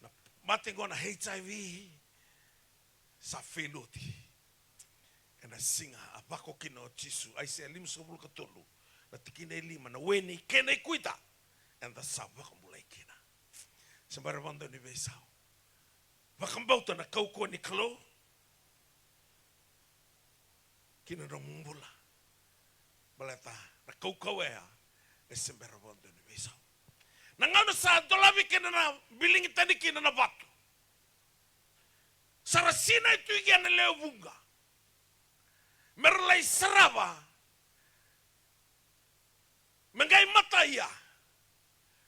Na mate qo na H I V. Sa fail oti. Ena siga a vako kina o Jisu, Aisea limasagavulu ka tolu, na tikina e lima, na we ni kena ikuita, eda sa vakabulai kina. Se bera vakadua ni veisau. Vakabauta na kaukauwa ni Kalou ki na nomu bula. Baleta na kaukauwa ya e se bera vakadua ni veisau. Na gauna sa dolavi kina na biligi tani kina na vatu, sa ra sinai tu i kea na lewe vuqa me ra lai sarava, me qai mata ia.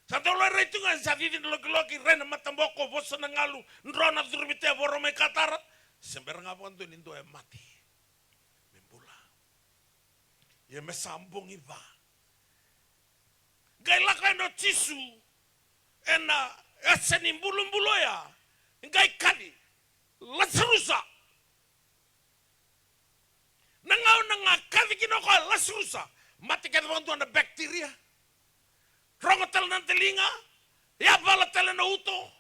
Sa dau lai rai tu ga, sa cici na lokiloki, rai na mataboko, vosa na galu, dro na curu vei tevoro mai katara. Se bera ga vakadua ni dua e mate, me bula. Ia me sa bogi va, qai lako yani o Jisu ena yasa ni bulubulu oya, qai kaci, "Lasarusa." Na gauna ga kaci kina o koya, Lasarusa, mate kece vakadua na bacteria. Rogo tale na daliga, yavala tale na uto,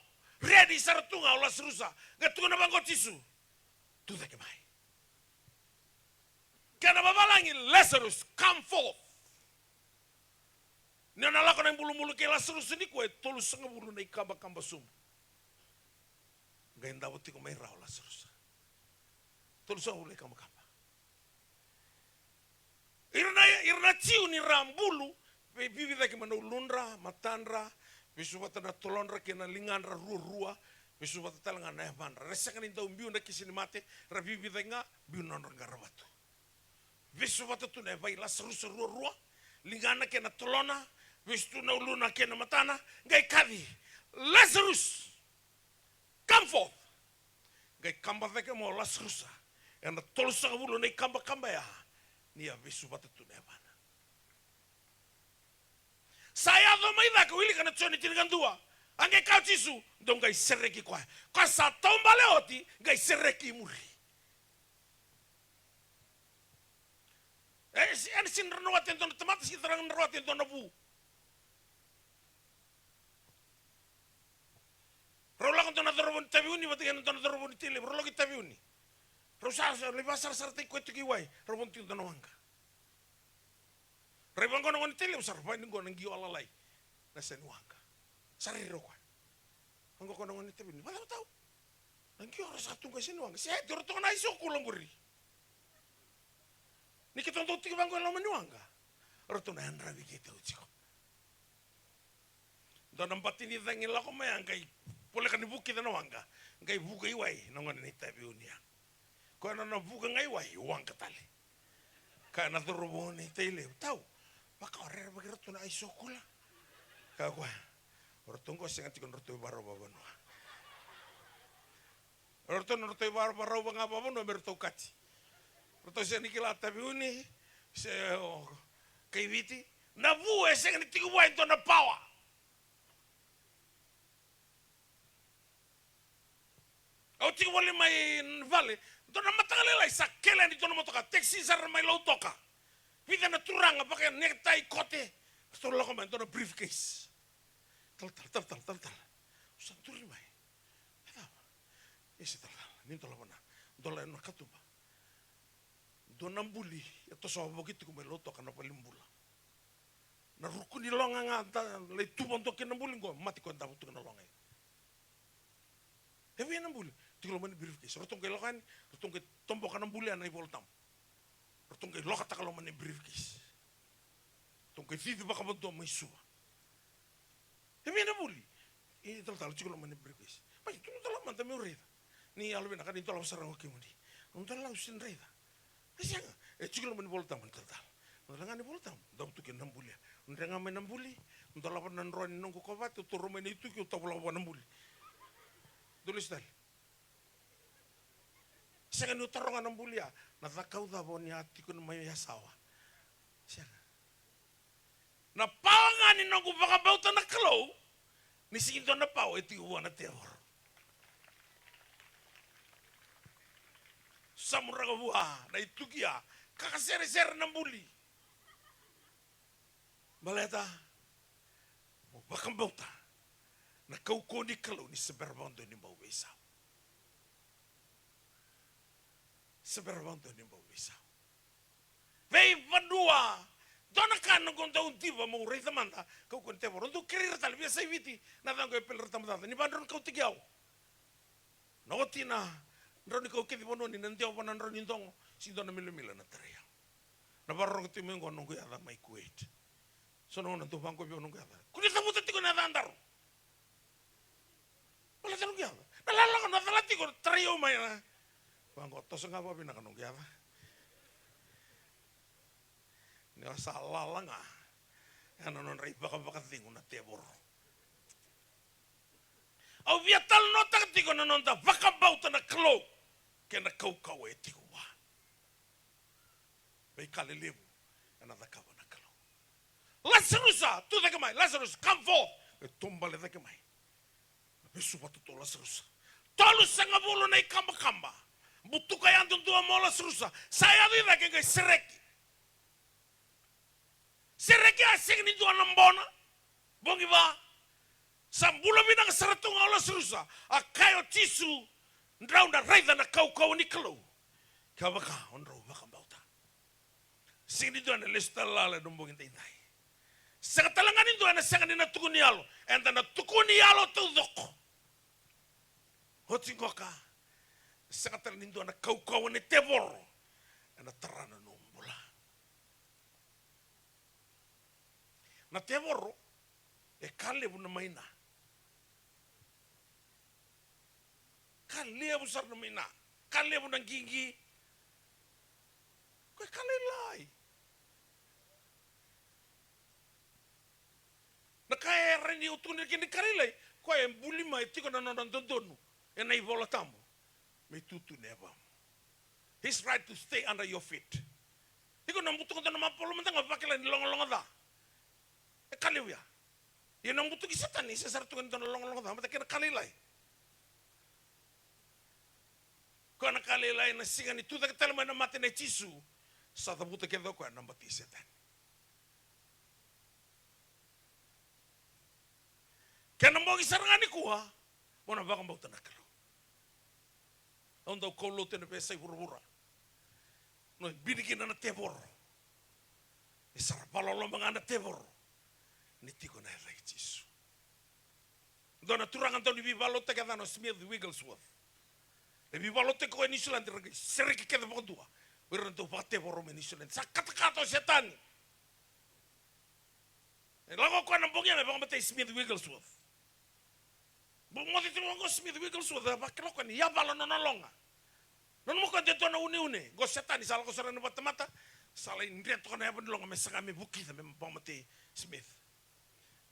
ready sara tu ga o Lasarusa. Qai tukuna vaqo o Jisu, "Tucake mai." Kena vavalagi, "Lazarus, come forth." Ni o na lako na ibulubulu kei Lasarusa nikua, e tolusagavulu na ikabakaba sobu. Qai davo tiko mai ra o Lasarusa. Tolusagavulu na ikabakaba. Ira na, ira na Jiu ni ra bulu, vei, vivi cake mai na uludra, matadra, vesu vata na tolodra kei na ligadra ruarua, vesu vata tale ga na yavadra. Ra sega ni dau biu na kisi ni mate, ra vivi cake ga, biu na nodra qaravatu. Vesu vata tu na yava i Lasarusa ruarua, ligana kei na tolona, vesu tu na uluna kei na matana, qai kaci, "Lazarus, come forth." Qai kaba cake mai o Lasarusa ena tolusagavulu na ikabakaba ya, ni a vesu vata tu na yavana. Sa yaco mai cake, wilika na Joni tinikadua. A qai kaya o Jisu, "Dou qai sereki koya. Koya sa taubale oti, qai sereki i muri." E, si, ena sega ni dra na wati e dua na tamata, sega ni dra na wati e dua na vu. Rau lako dua na cauravou ni Taveuni vata kei na dua na cauravou ni Tailevu, rau lako i Taveuni. Rau sa, sa lai vakasarasarataki koya tiko i wai, rau vodo tiko dua na waqa. Rai vaqo na gone ni Tailevu, sa ra vaka ni qo na qio a lalai na yasa ni waqa. Sa rairai o koya. Vaqo ko na gone ni Taveuni, "Vacava tau? Na qio ra sa tu qo e yasa ni waqa." "Se, e, o ratou na aisokula qori. Ni keitou dau tiko vaqo e loma ni waqa, o ratou na yadravi keitou tiko." Dua na bati ni cagi lako mai ya, qai voleka ni vukica na waqa, qai vuka i wai na gone ni Taveuni ya. Koya na nona vuka ga i wai, waqa tale. Kaya na cauravou ni Tailevu, "Tau, vaka o rerevaki iratou na aisokula." Kaya o koya, "O ratou qo sega tiko ni ratou ivakarau vakavanua. O ratou na ratou ivakarau ga vakavanua me ratou kati. Ratou sega ni kila Taveuni se o Kaiviti. Na vu e sega ni tiko vua e dua na pawa." Au tiko voli mai vale, dua na mataka lailai sa kele yani dua na motoka, taxi sara mai Lautoka. Vica na turaga vaka necktie, kote. Ratou lako mai, dua na briefcase. Talatala, talatala, talatala. Au sa duri mai. E cava? E se talatala, ni dolava na, dolava na katuba. Dua na buli e toso wavoki tiko mai Lautoka na valenibula. Na ruku ni loga ga da lai tuva dua kina na buli qo, mate koya davo tu kina na loga ya. E vei na buli? Tiko loma ni briefcase. Ratou qai lako yani, ratou qai toboka na buli ya na iVolatabu. Ratou qai lokataka loma ni briefcase. Ratou qai cici vakavadua mai Suva. E vei na buli? E talatala, tiko loma ni briefcase. Mai, tu dolava mada meu raica. Ni yalovinaka ni dolava sara ga o kemuni. Au dolava, au sega ni raica. E sega, e tiko loma ni iVolatabu, ni talatala. Au dolava ga na iVolatabu, davo tu kina na buli ya. Au dre ga mai na buli, au dolava na droa ni noqu kovate, au taura mai na ituki, au tavulaka vua na buli. Dou lesu tale. Sega niu taroga na buli ya, "Na cakau cava o ni a tiko mai Yasawa?" Sega. Na pawa ga ni noqu vakabauta na Kalou, ni sega ni dua na pawa e tiko vua na tevoro. Samuraka vua na ituki ya, kakaseresere na buli. Baleta mo vakabauta na kaukauwa ni Kalou ni se bera vakadua ni bau veisau. Se bera vakadua ni bau veisau. Veivanua. Dua na ka noqu dau diva meu raica mada, kaukauwa ni tevoro. Dau kerei ira tale, via sa i Viti, na caqu e pele ra tabacaca. Ni vadrau ni kautaki au. Na oti na drau ni kau kece vanua ni na dewa vua na drau ni dogo, sega ni dua na milomilo na tarai au. Na vakarorogo tiko mai qo noqu yaca mai Kuwait. So na gauna dau vaqo vei au noqu yaca. Ko ni cavuta tiko na yacadaru. Baleta noqu yaca. Na lalaga na cala tiko, tarai au mai na. Vaqo, toso ga vakavinaka noqu yaca. Ni o sa lala ga ena nodra ivakavakacegu na tevoro. Au via talanoataka tiko na noda vakabauta na Kalou kei na kaukauwa e tiko vua. Veika lelevu ena cakava na Kalou. Lasarusa, tu cake mai. Lazarus, come forth. E taubale cake mai. Vesu vakatotolo Lasarusa. Tolusagavulu na ikabakaba. Butuka yadudua mai o Lasarusa. Sa yaco i cake qai sereki. Sereki, a sega ni dua na bona. Bogi va. Sa bula vinaka sara tu ga o Lasarusa. A kaya o Jisu, drau na raica na kaukauwa ni Kalou. Kevaka o drau vakabauta. Sega ni dua ena lesu tale lala ena bogi daidai. Sega tale ga ni dua ena sega ni na tukuni yalo. Eda na tukuni yalo taucoko. Oti qoka, sega tale ni dua na kaukauwa ni tevoro ena tara na nomu bula. Na tevoro e ka levu na maina. Ka levu sara na maina. Ka levu na qiqi. Ko e ka lailai. Na ka e rawa ni o tukuna kina ni ka lailai, koya e buli mai, e tiko na nona dodonu ena iVola Tabu me itutu ena yavamu. His right to stay under your feet. Iko na butuka dua na mapolo mada ga vakila ni logaloga ca. E ka levu ya. Ia na butuki Setani, e sega sara tu ga ni dua na logaloga ca, mata kena ka lailai. Koya na ka lailai, na siga ni tucake tale mai na mate nei Jisu, sa cavuta kece o koya na bati i Setani. Kena bogi sara ga nikua, mo na vakabauta na Kalou. Au dau kaulotu ena veiyasai vuravura. Na bini kina na tevoro. E sa ra vakaloloma ga na tevoro ni tiko na yaca i Jisu. Dua na turaga dau ni veivakalotutaki, yacana o Smith Wigglesworth. E veivakalotutaki koya e Niusiladi, ra qai sereki kece vakadua o ira na dau vakatevoro mai Niusiladi. Sa katakata o Setani. E lako o koya na bogi ya me vakamatei Smith Wigglesworth. Bau moce tiko vaqo o Smith Wigglesworth, a vakila o koya ni yavala nona loga. Nanuma o koya de dua na uneune. Qo Setani sa lako sara ena vakatamata, sa lai dre toka na yava ni loga me saga me vukica me vakamatei Smith.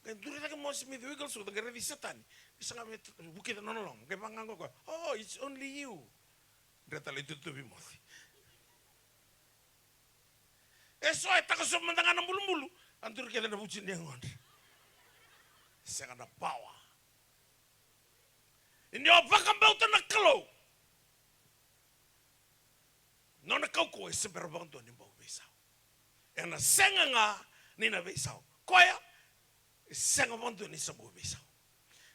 Qai duri cake mai o Smith Wigglesworth, qai raici Setani ni saga me vukica nona loga. Qai vaqaqa o koya, "Oh, it's only you." Dre tale i tutuvi moce. E so e takasobu mada ga na bulubulu, a duri kece na vuci ni yagodra. Sega na pawa. Ni o vakabauta na Kalou, nona kaukauwa e se bera vakadua ni bau veisau. Ena sega ga ni na veisau. Koya, e sega vakadua ni sa bau veisau.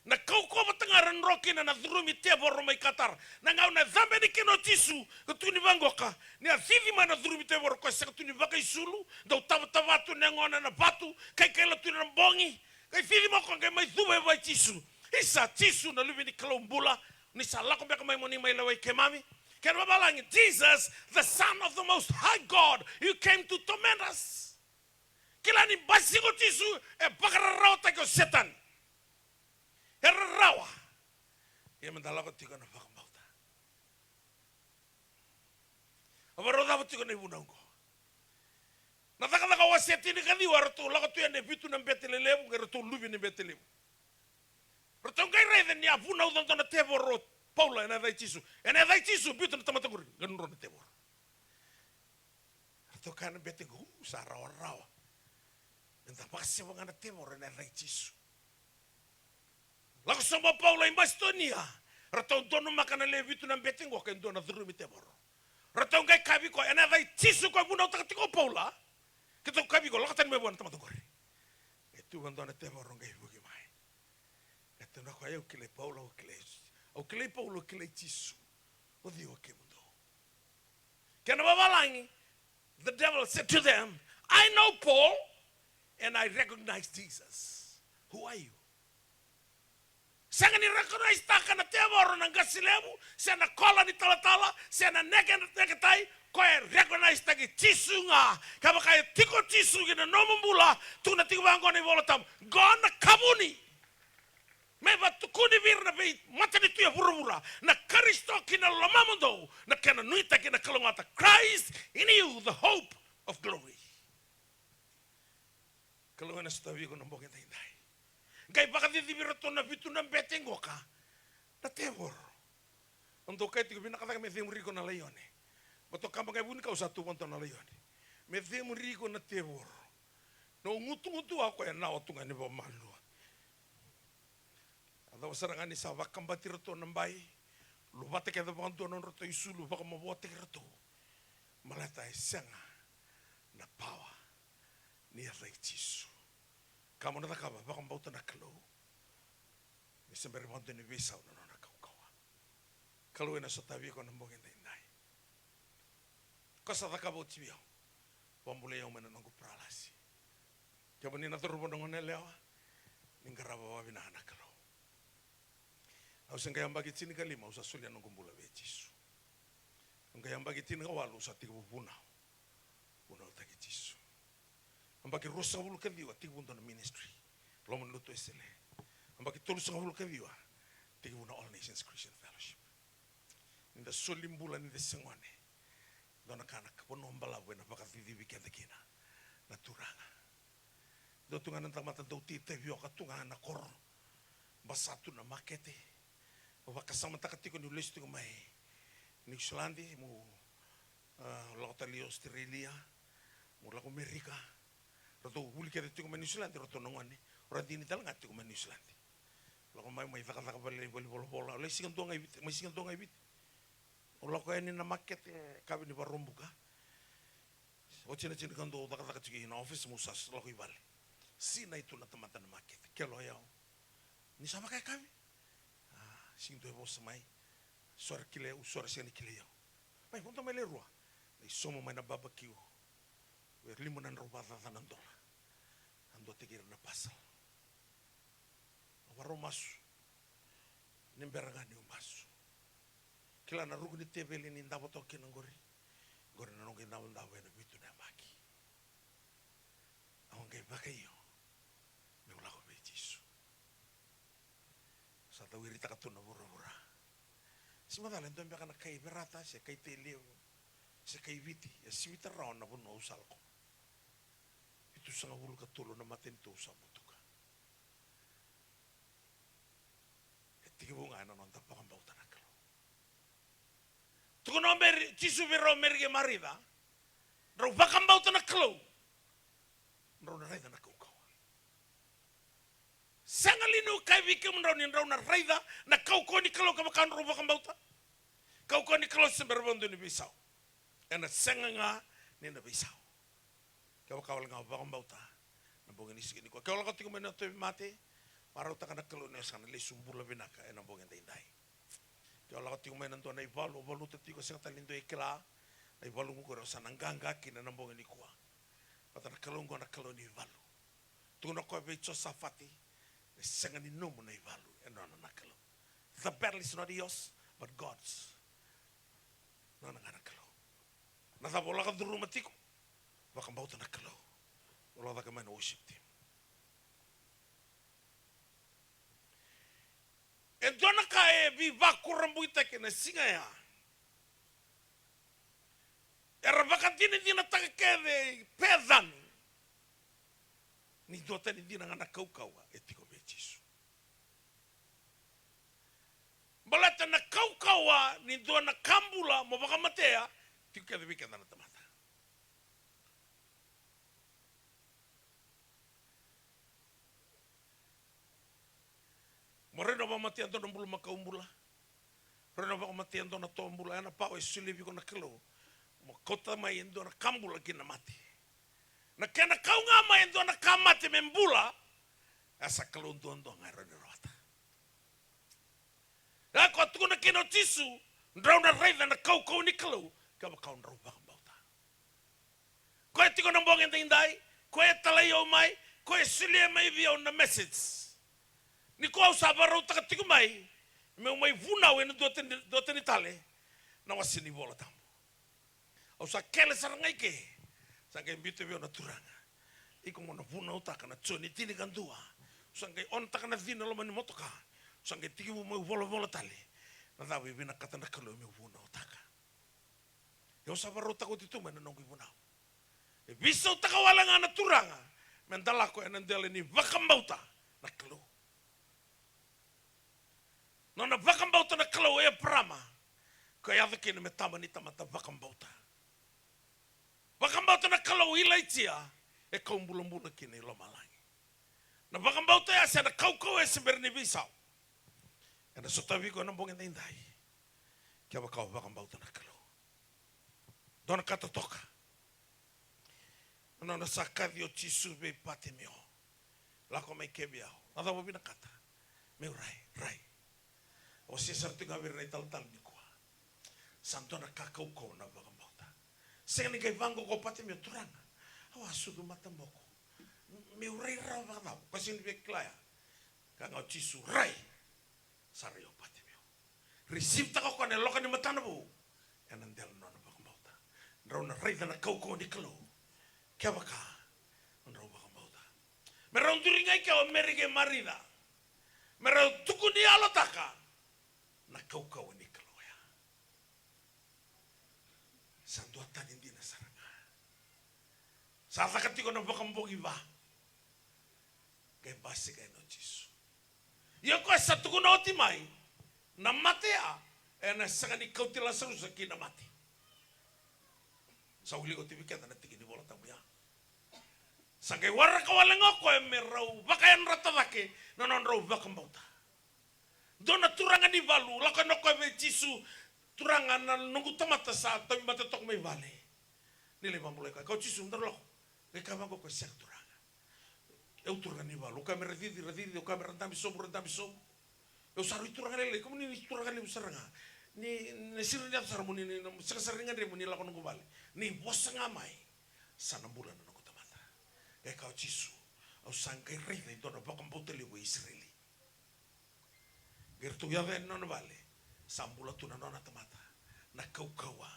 Na kaukauwa vata ga era dro kina na curumi tevoro mai Katara. Na gauna e cabe yani kina o Jisu, ka tukuni vaqoka, ni a cici mai na curumi tevoro, koya sega tu ni vakaisulu, dau tavatava tu na yagona ena vatu, kaikaila tu na bogi, qai cici mai o koya qai mai cuva e vei Jisu. Isa, Jisu na Luve ni Kalou bula, ni sa lako beka mai mo ni mai lewai keimami. Kena vavalagi, Jesus, the Son of the Most High God, you came to torment us. Kila ni basika o Jisu, e vakararawataki o Setani. E rarawa. Ia meda lako tiko ena vakabauta. A vakarau cava tiko na ivunau oqo? Na Cakacaka wase tinikaciwa, eratou lako tu yani e vitu na bete lelevu, qai ratou luve ni bete levu. Ratou qai raica ni a vunauca dua na tevoro o Paula ena yaca i Jisu. Ena yaca i Jisu, biuta na tamata qori, qai dro na tevoro. Ratou kaya na bete qo, "U, sa rawarawa. Meda vakaseva ga na tevoro ena yaca i Jisu." Lako sobu o Paula i Masitonia. Ratou donumaka na lewe vitu na bete qo, ka e dua na curumi tevoro. Ratou qai kaya vei koya, "Ena yaca i Jisu koya vunautaka tiko o Paula, keitou kaya vei iko, lako tani mai vua na tamata qori." E tu vadua na tevoro qai vuki mai. E tukuna o koya, "Au kilai Paula, au kilai, au kilai Paula, au kilai Jisu. O cei o kemudou?" Kena vavalagi, the devil said to them, "I know Paul, and I recognize Jesus. Who are you?" Sega ni recognize-taka na tevoro na qase levu, se na kola ni talatala, se na neke, neketai, koya e recognize-taki Jisu ga. Kevaka e tiko Jisu ki na nomu bula, tukuna tiko vaqo na iVola Tabu, qo na kavuni. Me vatukuni vei ira na veimatanitu e vuravura na Karisito ki na lomamudou, na kena nuitaki na kalougata. Christ in you, the hope of glory. Kalou ena sotavi iko na bogi daidai. Qai vakacicivi iratou na vitu na bete qoka na tevoro. O dou kaya tiko, vinaka cake me cemuri iko na laione. Baleta o kaba qai vunikau sa tu vakadua na laione. Me cemuri iko na tevoro. Na gutugutu a koya na o tu ga ni vakamalua. A cava sara ga ni sa vakabati iratou na bai, luvata kece vakadua na nodratou isulu, vakamavoataki iratou. Baleta e sega na pawa ni yaca i Jisu. Ka mo na cakava, vakabauta na Kalou. Me se bera vakadua ni veisau na nona kaukauwa. Kalou ena sotavi iko na bogi daidai. Ko sa cakava oti vei au. Vakabulai au mai na noqu paralasi. Kemuni na cauravou, na goneyalewa, ni qarava vakavinaka na Kalou. Au se qai yabaki tinikalima au sa solia noqu bula vei Jisu. Au qai yabaki tinikawalu au sa tekivu vunau. Vunautaki Jisu. Yabaki ruasagavulu ka ciwa tekivu dua na ministry. Loma ni lotu Wesele. Yabaki tolusagavulu ka ciwa tekivu na All Nations Christian Fellowship. Ni da soli bula, ni da se gone. Dua na ka na vanua balavu ena vakacicivi keda kina na Turaga. Dua tu ga na tamata dau tei tavioka tu ga na koro. Basa tu na makete. Au vakasamataka tiko niu lesu tiko mai Niusiladi, meu, ah, lako tale i Australia, meu lako Merika. Ratou vuli kece tiko mai Niusiladi, ratou na gone. O Radini tale ga tiko mai Niusiladi. Lako mai, mai cakacaka vale, vale volavola. Au lai siga dua ga i Viti, mai siga dua ga i Viti. Au lako yani na makete, kavi ni Vakaraubuka. Oti na tinikadua au cakacaka tiko ina office, meu sa lako i vale. Sinai tu na tamata na makete. Kelo o yau. Ni sa vakayakavi. Ah, sigi dua e vosa mai. Sore kilai au, sore sega ni kilai au. Mai, vodo mai le rua. Lai sauma mai na barbecue. E lima na drau vakacaca na dola. A duataki ira na parcel. Au varau masu. Ni bera ga niu masu. Kila na ruku ni teveli ni davo toka kina qori. Qori na noqu idavodavo ena vitu na yabaki. Au qai vakaio meu lako vei Jisu. Sa tauiritaka tu na vuravura. Se macala e dua beka na kai Verata, se kai Tailevu, se kai Viti, e sivita rawa na vanua au sa lako. Vitusagavulu ka tolu na matanitu au sa butuka. E tekivu ga ena noda vakabauta na Kalou. Tukuna o Meri, Jisu vei rau, Meri kei Marica, drau vakabauta na Kalou, drau na raica na kaukauwa. Sega li niu kaya vei kemudrau ni drau na raica na kaukauwa ni Kalou kevaka drau vakabauta? Kaukauwa ni Kalou se bera vakadua ni veisau. Ena sega ga ni na veisau. Kevaka o lako vakabauta na bogi ni siga nikua. Ke o lako tiko mai na tauvimate, vakarautaka na Kalou ni o sa na lesu bula vinaka ena bogi daidai. Ke o lako tiko mai na dua na ivalu o valuta tiko, sega tale ni dua e kila na ivalu qo, o sa na qaqa kina ena bogi nikua. Baleta na Kalou qo na Kalou ni ivalu. Tukuna o koya vei Josafati, e sega ni nomu na ivalu, e nona na Kalou. The battle is not yours, but God's. Nona ga na Kalou. Na cava o lako curuma tiko? Vakabauta na Kalou. O lako cake mai na worship team. E dua na ka e veivakurabuitaki ena siga ya. Era vakadinadinataka kece i Pecani ni duatani dina ga na kaukauwa e tiko vei Jisu. Baleta na kaukauwa ni dua na ka bula mo vakamatea, tiko kece vei keda na tamata. Mo raica na vakamatea e dua na bulumakau bula. Raica na vakamatea e dua na toa bula. Ena pawa e solia vei iko na Kalou mo kauta mai e dua na ka bula ki na mate. Na kena kau ga mai e dua na ka mate me bula, e sa Kalou duadua ga e rawa ni rawata. E koya tukuna kina o Jisu, drau na raica na kaukauwa ni Kalou kevaka drau vakabauta. Koya tiko na bogi daidai, koya e talai au mai, koya e solia mai vei au na message. Nikua au sa vakarautaka tiko mai meu mai vunau ena duatani, duatani tale na wase ni Vola Tabu. Au sa kele sara ga i ke, sa qai biuta vei au na Turaga. Iko mo na vunautaka na Joni tinikadua. Au sa qai ontaka na cina e loma ni motoka. Sa qai tekivu meu volavola tale na cava e vinakata na Kalou meu vunautaka. Au sa vakarautaka oti tu mai na noqu ivunau. E veisautaka wale ga na Turaga me da lako ena dela ni vakabauta na Kalou. Nona vakabauta na Kalou o Eparama, ka yaco kina me tama ni tamata vakabauta. Vakabauta na Kalou o Ilaija, e kau bulabula kina i lomalagi. Na vakabauta ya se na kaukauwa ya se bera ni veisau, ena sotavi iko ena bogi edaidai. Kevaka o vakabauta na Kalou. Dua na ka totoka. Na nona sa kaci o Jisu vei Patimeo. Lako mai ke vei au. Na cava o vinakata? Meu rai, rai. Au wasea sara tiko ga vei ira na italatala nikua. Sa dua na ka kaukauwa na vakabauta. Sega ni qai vaqo ko Patimeo, Turaga, au a sucu mataboko. Meu rai rawa vakacava? Ko sega ni via kila ya. Ka ga o Jisu, rai. Sa rai o Patimeo. Receive-taka o koya na yaloka ni matana vou ena dela ni nona vakabauta. Drau na raica na kaukauwa ni Kalou kevaka drau vakabauta. Me rau duri ga i ke o Meri kei Marica, me rau tukuni yalotaka na kaukauwa ni Kalou ya. Sa duatani dina sara ga. Sa caka tiko na vakabogi va. Qai basika yani o Jisu. Ia o koya sa tukuna oti mai, na mate ya ena sega ni kauti Lasarusa ki na mate. Sa wilika oti vei keda na tiki ni Vola Tabu ya. Sa qai waraka wale ga o koya me rau vakayadra cake na nodrau vakabauta. Dua na turaga ni valu lako yani o koya vei Jisu, Turaga, na noqu tamata sa tauvimate toka mai vale. Ni lai vakabulai koya. Kaya o Jisu, daru lako. Qai kaya vaqo o koya, sega Turaga. Au turaga ni valu, au kaya me ra cici, ra cici, au kaya me ra dabe sobu, ra dabe sobu. Au sa rui turaga lailai, kemuni ni turaga levu sara ga. Ni, ni sega ni yaco sara mo ni, ni, ni sega sara ni gadrevi mo ni lako noqu vale. Ni vosa ga mai, sa na bula na noqu tamata. Qai kaya o Jisu, au sa qai raica e dua na vakabauta levu e Isireli. Qai ratou yaco yani nona vale, sa bula tu na nona tamata. Na kaukauwa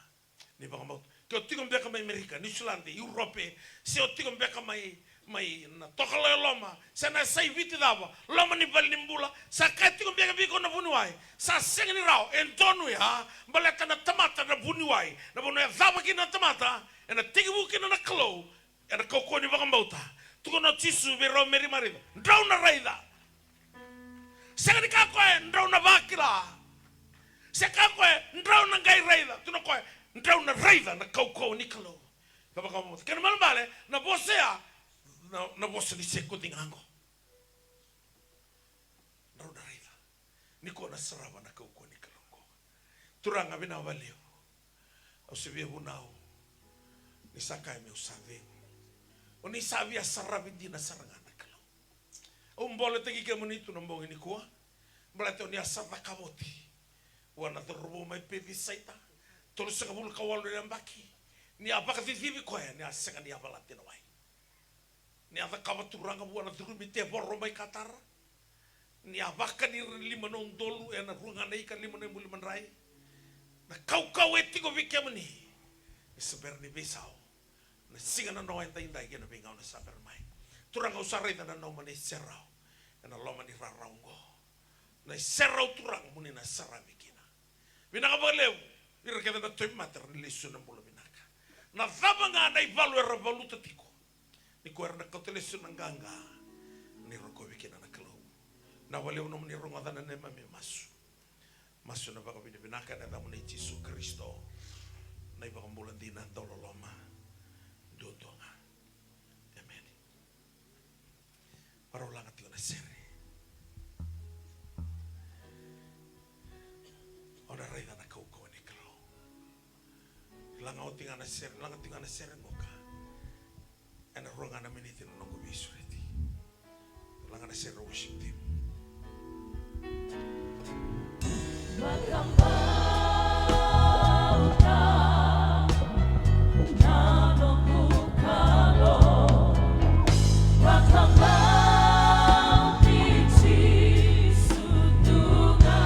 ni vakabauta. Ke o tiko beka mai Amerika, Niusiladi, Europe, se o tiko beka mai, mai na tokalau e loma, se na yasai Viti cava, loma ni valenibula, sa kaya tiko beka vei iko na vuniwai, sa sega ni rawa, e donu ya, baleta na tamata na vuniwai, na vanua e cava kina na tamata, ena tekivu kina na Kalou, ena kaukauwa ni vakabauta. Tukuna o Jisu vei rau o Meri, Marica, drau na raica. Sega ni kaya o koya, drau na vakila. Se kaya o koya, drau na qai raica. Tukuna o koya, drau na raica na kaukauwa ni Kalou. Ka vakabauta. Kena ibalebale, na vosa ya, na, na vosa ni se koci ga qo. Drau na raica. Nikua na sarava na kaukauwa ni Kalou qo. Turaga, vinaka vakalevu. Au sa via vunau. Ni sa kaya meu sa cegu. O ni sa via saravi dina sara ga na Kalou. Au boletaki kemuni tu na bogi nikua. Baleta o ni a sa cakava oti. Vua na cauravou mai Pecisaita. Tolusagavulu ka walu na yabaki. Ni a vakacicivi koya, ni a sega ni a valati na wai. Ni a cakava, Turaga, vua na curumi tevoro mai Katara. Ni a vakani ira na lima na udolu ena rua ga na ika, lima na ibuli madrai. Na kaukauwa e tiko vei kemuni. Ni se bera ni veisau. Na siga nanoa edaidai kei na veigauna sa bera mai. Turaga, au sa raica na noma na iserau ena loma ni rarau oqo. Na iserau, Turaga, mo ni na saravi kina. Vinaka vakalevu, ira kece na tauvimate era na lesu ena bula vinaka. Na cava ga na ivalu era valuta tiko, nikua era na kauta lesu na qaqa, ni rokovi kina na Kalou. Vinaka vakalevu nomuni rogoca na neimami masu. Masu ena vakavinavinaka ena yacamuni Jisu Karisito, na iVakabula dina, dauloloma duadua ga. Emeni. Varau laga tiko na sere. O na raica na kaukauwa ni Kalou. Laga oti ga na sere, laga tiko ga na sere qoka. Ena rua ga na miniti na noqu veisureti. Laga na sere, worship team. Vakabauta na noqu Kalou, vakabauti Jisu tu ga.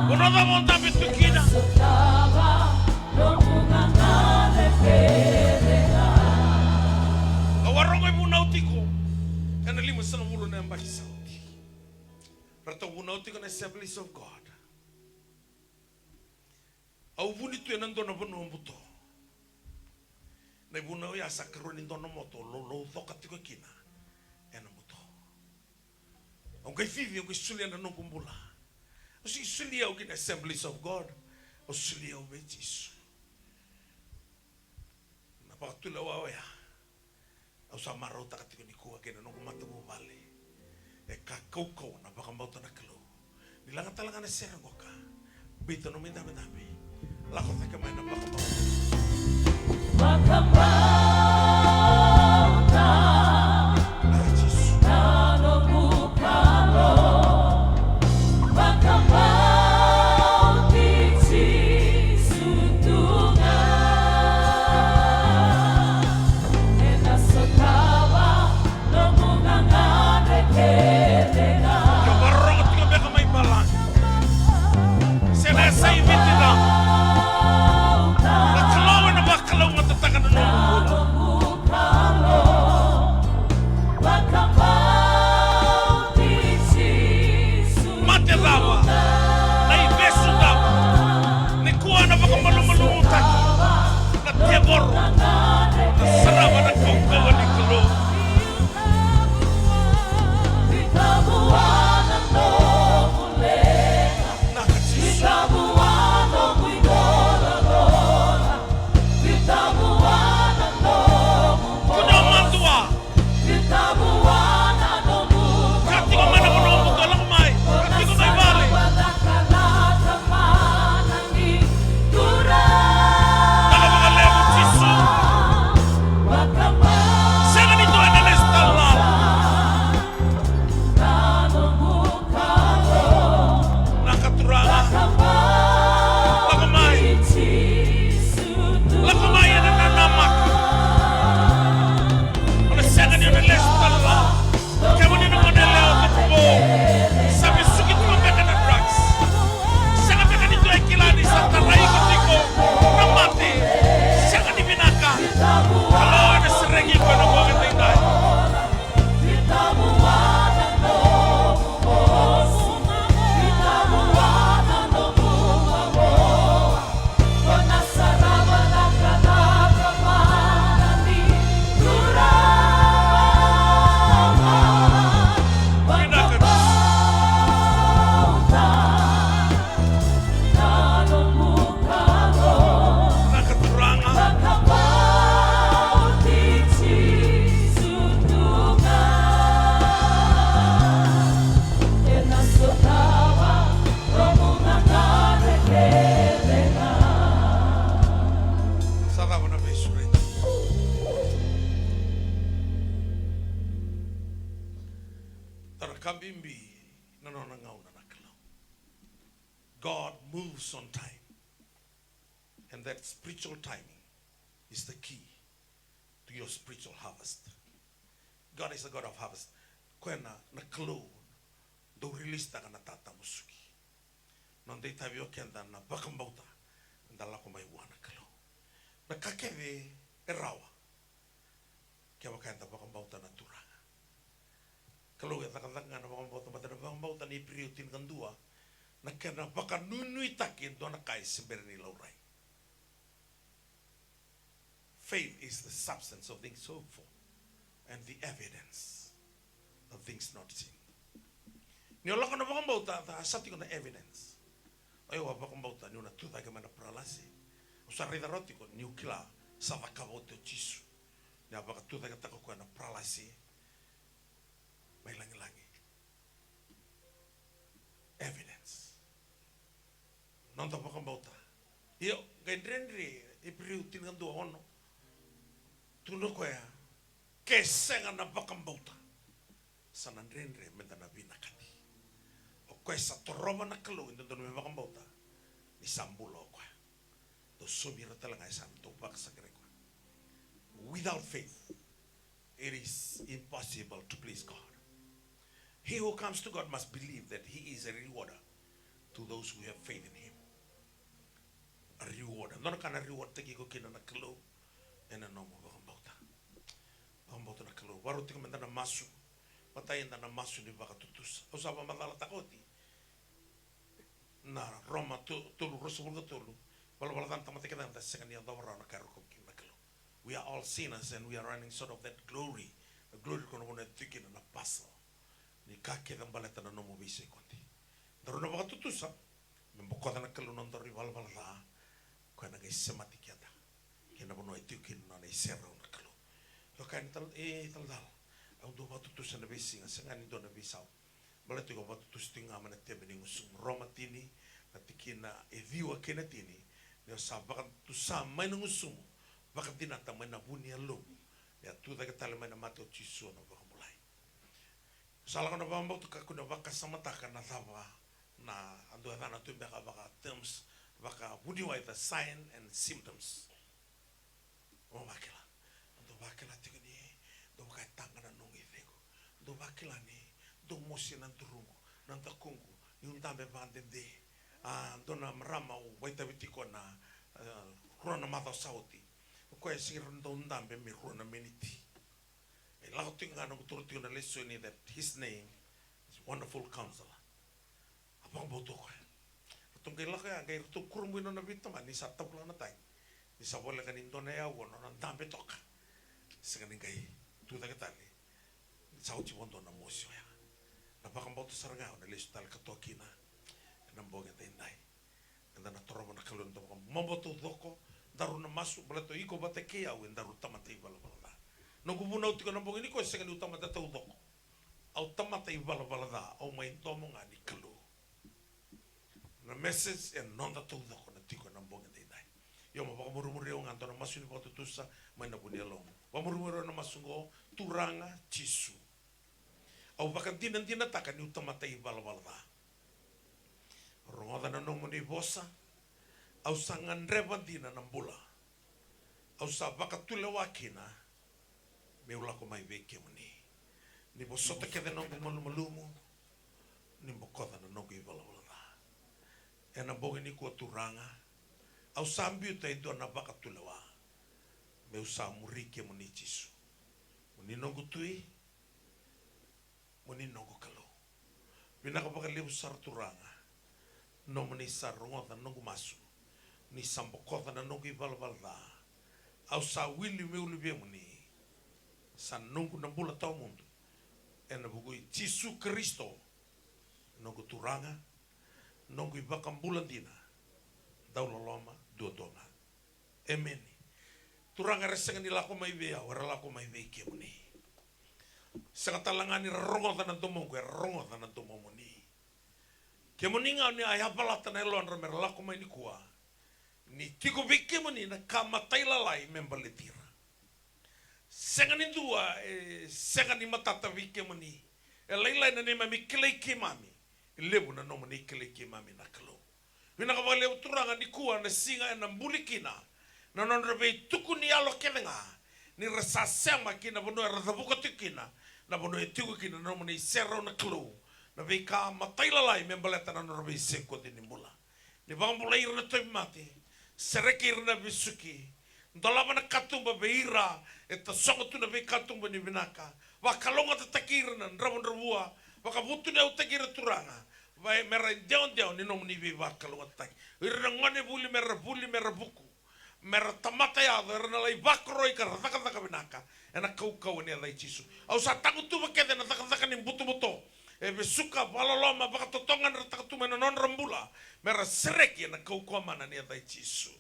Ko na cava o dabe tu kina? Sotava noqu gagadre kece ga. Au a rogo ivunau tiko ena limasagavulu na yabaki sa oti. Ratou vunau tiko na Assemblies of God. Au vuni tu ena dua na vanua buto. Na ivunau ya sa karua ni dua na moto, loulou coka tiko kina ena buto. Au qai cici, au qai solia na noqu bula. Au sega ni solia au ki na Assemblies of God. Au solia au vei Jisu. Na vakatulewa oya au sa marautaka tiko nikua kei na noqu matavuvale. E ka kaukauwa na vakabauta na Kalou. Ni laga tale ga na sere qoka. Biuta nomu idabedabe. Lako cake mai na vakabauta. Vakabauta. Jisu. Na nomu Kalou. Vakabauti Jisu tu ga. Ena sotava nomu gagadre kece ga. Io, vakarorogo tiko beka mai Balaam. Se na yasa i Viti na. Na Kalou ena vakalougatataka na nomu bula. Mate cava, na ivesu cava, nikua na vakamalumalumutaki na tevoro, na sarava na kaukauwa ni Kalou. Naka Jisu. Kunea o madua. Ka tiko mai na vanua buka, lako mai. Ka tiko mai vale. Lako vakalevu Jisu. Sega ni dua ena lesu tale la. Naka Turaga. Lako mai. Lako mai ena nanamaki. O na sega ni o na lesu tale la. Kemuni na gone yalewa tubu vou. Sa vesuki tiko beka na drugs. Sega beka ni dua e kila ni sa tarai iko tiko na mate. Sega ni vinaka. Kalou ena sereki iko ena bogi edaidai. Sa cava na veisureti? Tara ka bibi na nona gauna na Kalou. God moves on time. And that spiritual timing is the key to your spiritual harvest. God is a God of harvest. Koya na, na Kalou dau release-taka na tatamusuki. Noda itavi o keda na vakabauta, da lako mai vua na Kalou. Na ka kece e rawa kevaka eda vakabauta na Turaga. Kalou e cakacaka ga na vakabauta, baleta na vakabauta ni Iperiu tinikadua, na kena vakanuinuitaki e dua na ka e se bera ni laurai. Faith is the substance of things hoped for and the evidence of things not seen. Ni o lako na vakabauta, sa tiko na evidence. O yau a vakabauta niu na tucake mai na paralasi. Au sa raica rawa tiko niu kila sa cakava oti o Jisu. Ni a vakatucaketaka o koya na paralasi mai lagilagi. Evidence. Noda vakabauta. Io, qai dredre, Iperiu tinikadua ono. Tukuna o koya, ke sega na vakabauta, sa na dredre meda na vinakati. O koya sa torova na Kalou e dodonu me vakabauta, ni sa bula o koya. Dou saumi ira tale ga e sa dou vakasaqarai koya. Without faith, it is impossible to please God. He who comes to God must believe that he is a rewarder to those who have faith in him. A rewarder. Dua na ka na reward-taki iko kina na Kalou ena nomu vakabauta. Vakabauta na Kalou. Vakarau tiko meda na masu. Matai eda na masu ni vakatutusa. Au sa vakamacalataka oti na Roma to-, tolu, ruasagavulu ka tolu. Valavala ca na tamata kece ga eda sega ni yacova rawa na ka e rokovi kina na Kalou. We are all sinners and we are running short of that glory. Na glory ko na vanua e tiko kina na parcel ni ka kece baleta na nomu veisekodi. Daru na vakatutusa me bokoca na Kalou na nodaru ivalavala ca, koya na qai semati keda kei na vanua e tiko kina na nona iserau na Kalou. Io, kaya ni tal-, e, talatala, au dau vakatutusa na veisiga, sega ni dua na veisau. Baleta iko vakatutusa tiko ga mai na tebe ni gusumu. Roma tini, na tikina e ciwa kei na tini. Ni o sa vakatutusa mai na gusumu, vakadinata mai na vu ni yalomu, me a tu cake tale mai na mate o Jisu na vakabulai. Sa lako na vakabauta, kakua ni vakasamataka na cava na, a dua e cana tu beka vaka terms, vakavuniwai, the sign and symptoms. O vakila. Dou vakila tiko ni dou vakaitaqa na noqu icegu. Dou vakila ni dou mosi na duruqu, na dakuqu, niu dabe vakadede. A, dua na marama au vakaitavi tiko na, e, rua na macawa sa oti. O koya e sega ni rawa ni dau dabe me rua na miniti. E lako tiko ga na noqu taura tiko na lesoni that his name is Wonderful Counselor. A vakabauta o koya. Ratou qai lako ya, qai ratou kurabui na nona veitamani ni sa tavula na tagi. Ni sa voleka ni dua na yaua nona dabe toka. Sega ni qai tu cake tale. Ni sa oti vakadua na mosi oya. Na vakabauta sara ga au na lesu tale ka toka kina ena bogi edaidai. Eda na torova na Kalou ena vakabauta taucoko. Daru na masu, baleta o iko vata kei au, edaru tamata ivalavala ca. Noqu vunau tiko na bogi nikua, sega niu tamata taucoko. Au tamata ivalavala ca, au mai domo ga ni Kalou. Na message e noda taucoko na tiko ena bogi edaidai. Io, mo vakamurimuri au ga, dua na masu ni vakatutusa mai na vu ni yalomu. Vakamurimuri au na masu qo. Turaga Jisu, au vakadinadinataka niu tamata ivalavala ca. Rogoca na nomuni vosa. Au sa gadreva dina na bula. Au sa vakatulewa kina meu lako mai vei kemuni. Ni vosota kece noqu malumalumu, ni bokoca na noqu ivalavala ca. Ena bogi nikua Turaga, au sa biuta e dua na vakatulewa meu sa muri kemuni Jisu. Mo ni noqu Tui, mo ni noqu Kalou. Vinaka vakalevu sara Turaga, nomuni sa rogoca na noqu masu, ni sa bokoca na noqu ivalavala ca. Au sa wili meu luvemuni, sa noqu na bula tawamudu. Ena vuku i Jisu Karisito, noqu Turaga, noqu iVakabula dina, dau loloma duadua ga. Emeni. Turaga, era sega ni lako mai vei au, era lako mai vei kemuni. Sega tale ga ni ra rogoca na domoqu, era rogoca na domomuni. Kemuni ga oni a yavalata na yalodra me ra lako mai nikua. Ni tiko vei kemuni na ka matailalai me baleti ira. Sega ni dua e sega ni matata vei kemuni. E lailai na neimami kilai keimami. E levu na nomuni kilai keimami na Kalou. Vinaka vakalevu Turaga, nikua na siga ena buli kina na nodra veituku ni yalo kece ga, ni ra sa sema ki na vanua era cavuka tiko kina, na vanua e tiko kina na nomuni serau na Kalou, na veika matailalai me baleta na nodra veisekodi ni bula. Ni vakabulai ira na tauvimate, sereki ira na vesuki, dolava na katuba vei ira e tasogo tu na veikatuba ni vinaka, vakalougatataki ira na dravudravua, vakavutuniyau taki ira Turaga, vei me ra idewadewa ni nomuni veivakalougatataki. O ira na gone vuli me ra vuli, me ra vuku, me ra tamata yaco, era na lai vakoroi ka ra cakacaka vinaka ena kaukauwa ni yaca i Jisu. Au sa tagutuva kece na cakacaka ni butobuto e vesuka, vakaloloma, vakatotogana era taka tu mai na nodra bula, me ra sereki ena kaukauwa mana ni yaca i Jisu.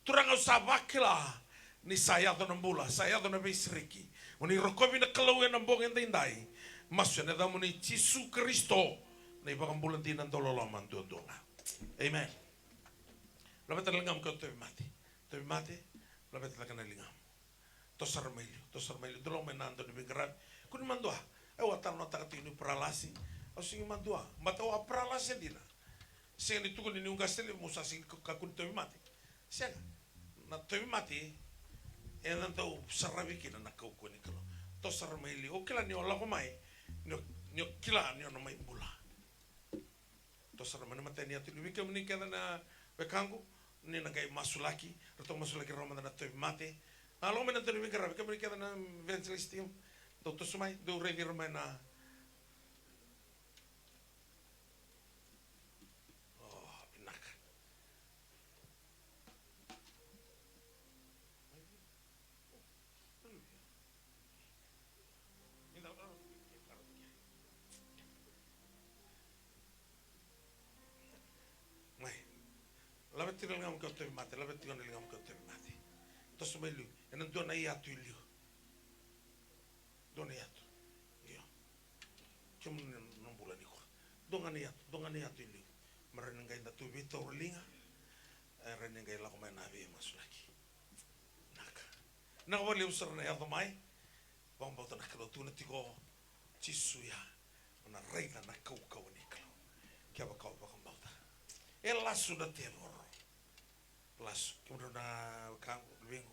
Turaga, au sa vakila ni sa yaco na bula, sa yaco na veisereki. Mo ni rokovi na Kalou ena bogi edaidai. Masu ena yacamuni Jisu Karisito, na iVakabula dina, dau loloma duadua ga. Amen. Laveta na ligamu kei na tauvimate. Tauvimate, laveta cake na ligamu. Toso sara mai liu, toso sara mai liu. Dou lako mai na dau ni veiqaravi. Kua ni madua. Au a talanoataka tiko niu paralasi. Au sega ni madua. Baleta au a paralasi dina. Sega ni tukuni niu qase levu meu sa sega ni kakua ni tauvimate. Sega. Na tauvimate ena dau saravi kina na kaukauwa ni Kalou. Toso sara mai liu. Au kila ni o lako mai, ni o, ni o kila ni o na mai bula. Toso sara mai na matai ni yatu. Vei kemuni kece na wekaqu, ni na qai masulaki, ratou masulaki rawa mada na tauvimate. A, lako mai na dau ni veiqaravi, kemuni kece na evangelist team. Dou toso mai, dou raici ira mai na, Tiko na ligamu ke o tauvimate, laveta tiko na ligamu ke o tauvimate. Toso mai liu, ena dua na iyatu i liu. Dua na iyatu. Io. Kemuni na bula nikua. Dua ga na iyatu, dua ga na iyatu i liu. Me rawa ni qai da tu veitaura liga. E rawa ni qai lako mai na veimasulaki. Naka. Naka vakalevu sara na yaco mai. Vakabauta na Kalou, tukuna tiko Jisu ya, o na raica na kaukauwa ni Kalou. Kevaka o vakabauta. E lasu na tevoro. Lasu. Kemudrau na wekaqu, luvequ.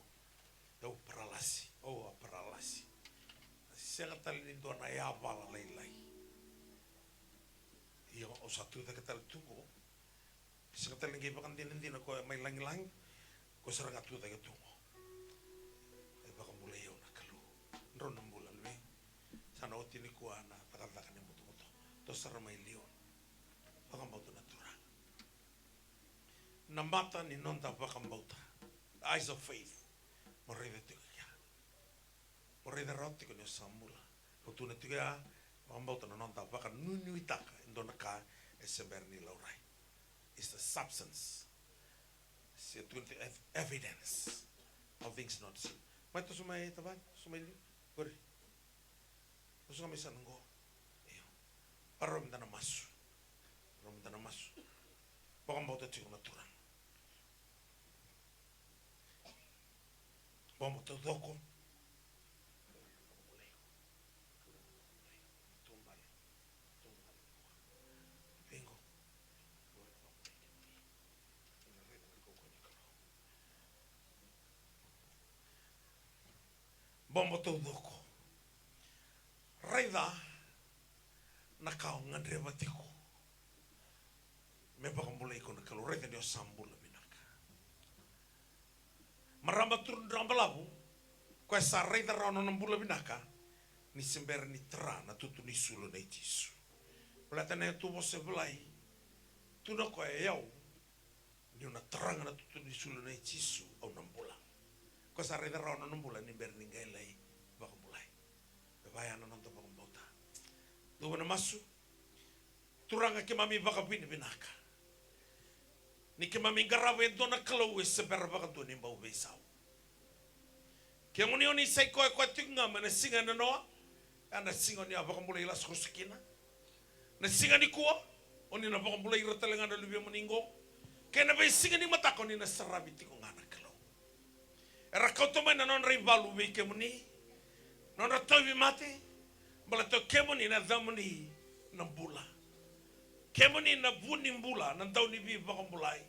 Au paralasi. Au a paralasi. Sega tale ni dua na yavala lailai. Ia au sa tu cake tale tu qo. Sega tale ni qai vakadinadina ko e mai lagilagi, ko sara ga tu cake tu qo. E vakabulai au na Kalou. Drau na bula luvequ. Sa na oti nikua na cakacaka ni butobuto. Toso sara mai liu. Vakabauta na Turaga. Na mata ni noda vakabauta. The eyes of faith. Mo raica tiko kea. Mo raica rawa tiko ni o sa bula. Au tukuna tiko ya, vakabauta na noda vakanuinuitaka e dua na ka e se bera ni laurai. Is the substance. Se tukuna tiko ev-, evidence of things not seen. Mai toso mai tavale, toso mai liu. Qori. Toso ga mai sa na qo. Io. Varau meda na masu. Varau meda na masu. Vakabauta tiko na Turaga. Bobo taucoko. Bobo taucoko. Raica na ka o gadreva tiko. Me vakabulai iko na Kalou, raica ni o sa bula vinaka. Marama turaga balavu, koya sa raica rawa na nona bula vinaka, ni se bera ni tara na tutu ni sulu nei Jisu. Baleta na iyatu vosa e volai, tukuna o koya, e au, niu na tara ga na tutu ni sulu nei Jisu, au na bula. Koya sa raica rawa na nona bula ni bera ni qai lai vakabulai. Me vaya na noda vakabauta. Cuva na masu. Turaga, keimami vakavinavinaka ni keimami qarava e dua na Kalou e se bera vakadua ni bau veisau. Kemuni oni sa ikoyakoya tiko ga mai na siga e nanoa, ya na siga oni a vakabulai Lasarusa kina. Na siga nikua oni na vakabulai ira tale ga na luvemuni qo. Kei na veisiga ni mataka oni na saravi tiko ga na Kalou. Era kauta mai na nodra ivalu vei kemuni, nodra tauvimate, baleta o kemuni na yacamuni na bula. Kemuni na vu ni bula, na dau ni veivakabulai.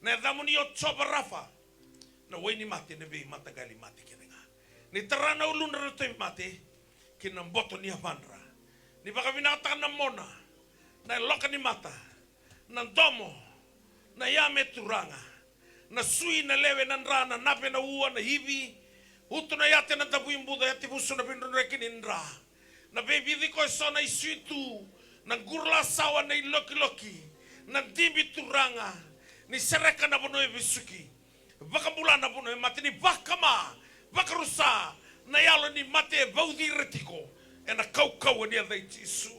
Na yacamuni o Jiova Rafa, na wai ni mate, na veimataqali mate kece ga. Ni tara na uludra na tauvimate ki na boto ni yavadra. Ni vakavinakataka na mona, na yaloka ni mata, na domo, na yame, Turaga, na sui, na lewe, na dra, na nave, na ua, na ivi, uto, na yate, na davui buca, yate vusu, na veidrodroi kei na dra, na veivici ko eso, na isuitu, na qurulasawa, na ilokiloki, na dibi, Turaga, ni sereka na vanua e vesuki, vakabula na vanua e mate, ni vakama, vakarusa na yalo ni mate e vauci ira tiko ena kaukauwa ni yaca i Jisu.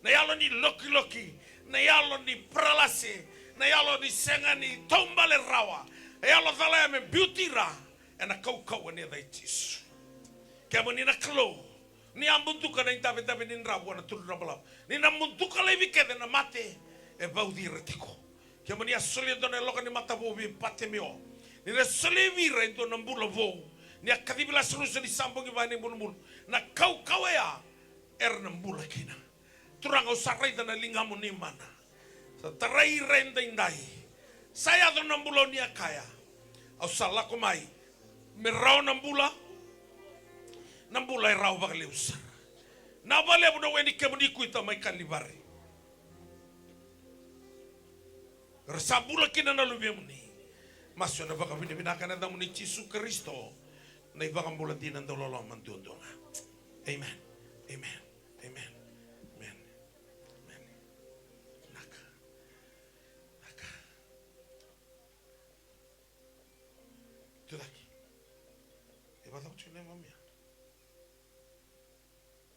Na yalo ni lokiloki, na yalo ni paralase, na yalo ni sega ni taubale rawa, na yalo cala ya me biuti ira ena kaukauwa ni yaca i Jisu. Kemuni na Kalou, ni a butuka na idavedave ni dra vua na turaga balavu, ni na butuka laivi kece na mate e vauci ira tiko. Kemuni a solia e dua na yaloka ni mata vou vei Patimeo, ni na solia vei ira e dua na bula vou. Ni a kacivi Lasarusa ni sa bogi va ena ibulubulu, na kaukauwa ya era na bula kina. Turaga, au sa raica na ligamuni mana. Sa tarai ira edaidai. Sa yaco na bula oni a kaya. Au sa lako mai me rawa na bula, na bula e rawa vakalevu sara. Na vakalevu na we ni kemuni kuita mai Kalivari. Ra sa bula kina na luvemuni. Masu ena vakavinavinaka ena yacamuni Jisu Karisito, na iVakabula dina dauloloma duadua ga. Amen. Amen. Amen. Amen. Amen. Naka. Naka. Tucake. E vakacava tiko na yagomia?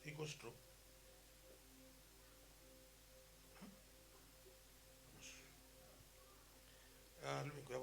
Iko stroke. A, luvequ, ya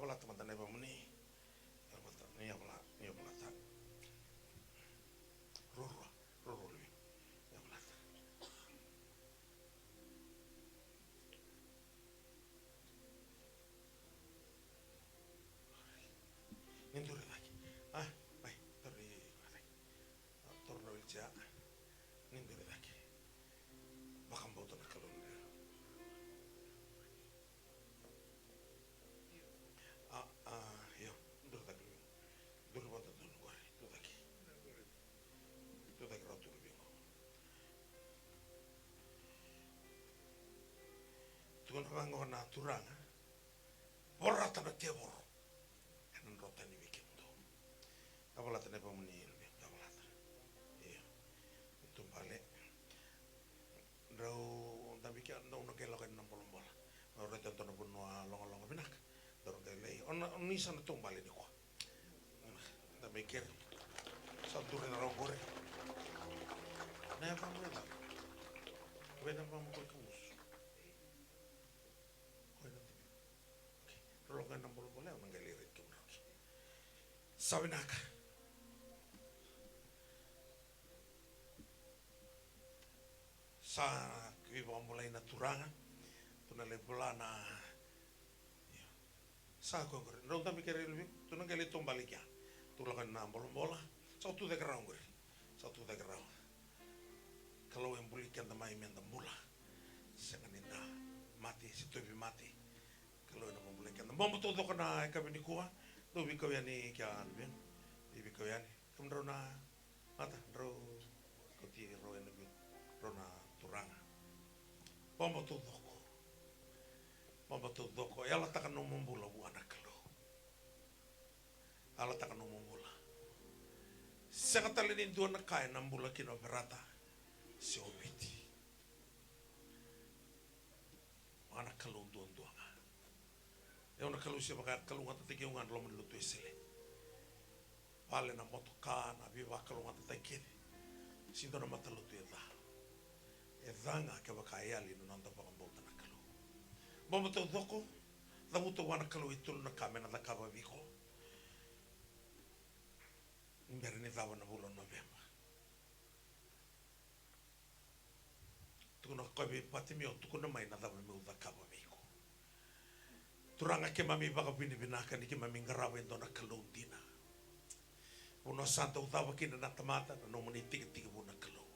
Tukuna vaqo na Turaga, vorata na tevoro ena dro tani vei kemudou. Ka valata na vamuni luve, ka valata. Io. Ni tubale. Drau dabe kea, dou na qai lako yani na bolabola. Drau raica e dua na vanua logaloga vinaka. Drau qai lai, o na, o ni sa na tubale nikua. Da mai kere. Sa duri na rau qori. Na yavamu e cava? Vei na yavamu ko i kamusu. Ko i na divi. Okay. Rau lako na bolabola, au na qai lai raici kemudrau ki. Sa vinaka. Sa veivakabulai na Turaga. Tu na lai bula na. Io. Sa ko qori. Drau dabe kere luve. Tu na qai lai tubale kea. Tu lako na bolabola. Sa tu cake rawa qori. Sa tu cake rawa. Kalou e buli keda mai meda bula. Sega ni da mate, se tauvimate. Kalou ena vakabulai keda. Bobo taucoko na yakavi nikua. Dou veikau yani kea luvequ. Dou veikau yani. Kemudrau na mata, drau kauti rau ena vei rau na Turaga. Bobo taucoko. Bobo taucoko. Yalataka nomu bula vua na Kalou. Yalataka nomu bula. Sega tale ni dua na ka ena bula kina o Verata se o Viti. Vua na Kalou duadua ga. Au na Kalou se vakalougatataki au ga na loma ni lotu Wesele. Vale, na motoka, na veivakalougatataki kece. Sega dua na matalotu e ca. E ca ga kevaka e yali na noda vakabauta na Kalou. Bobo taucoko, cavuta vua na Kalou e tolu na ka me na cakava vei iko. Ni bera ni cava na vula o Noveba. Tukuna o koya vei Patimeo, tukuna mai na cava meu cakava vei iko. Turaga, keimami vakavinavinaka ni keimami qarava e dua na Kalou dina. Vanua sa dau cava kina na tamata, na nomuni tekitekivu na Kalou.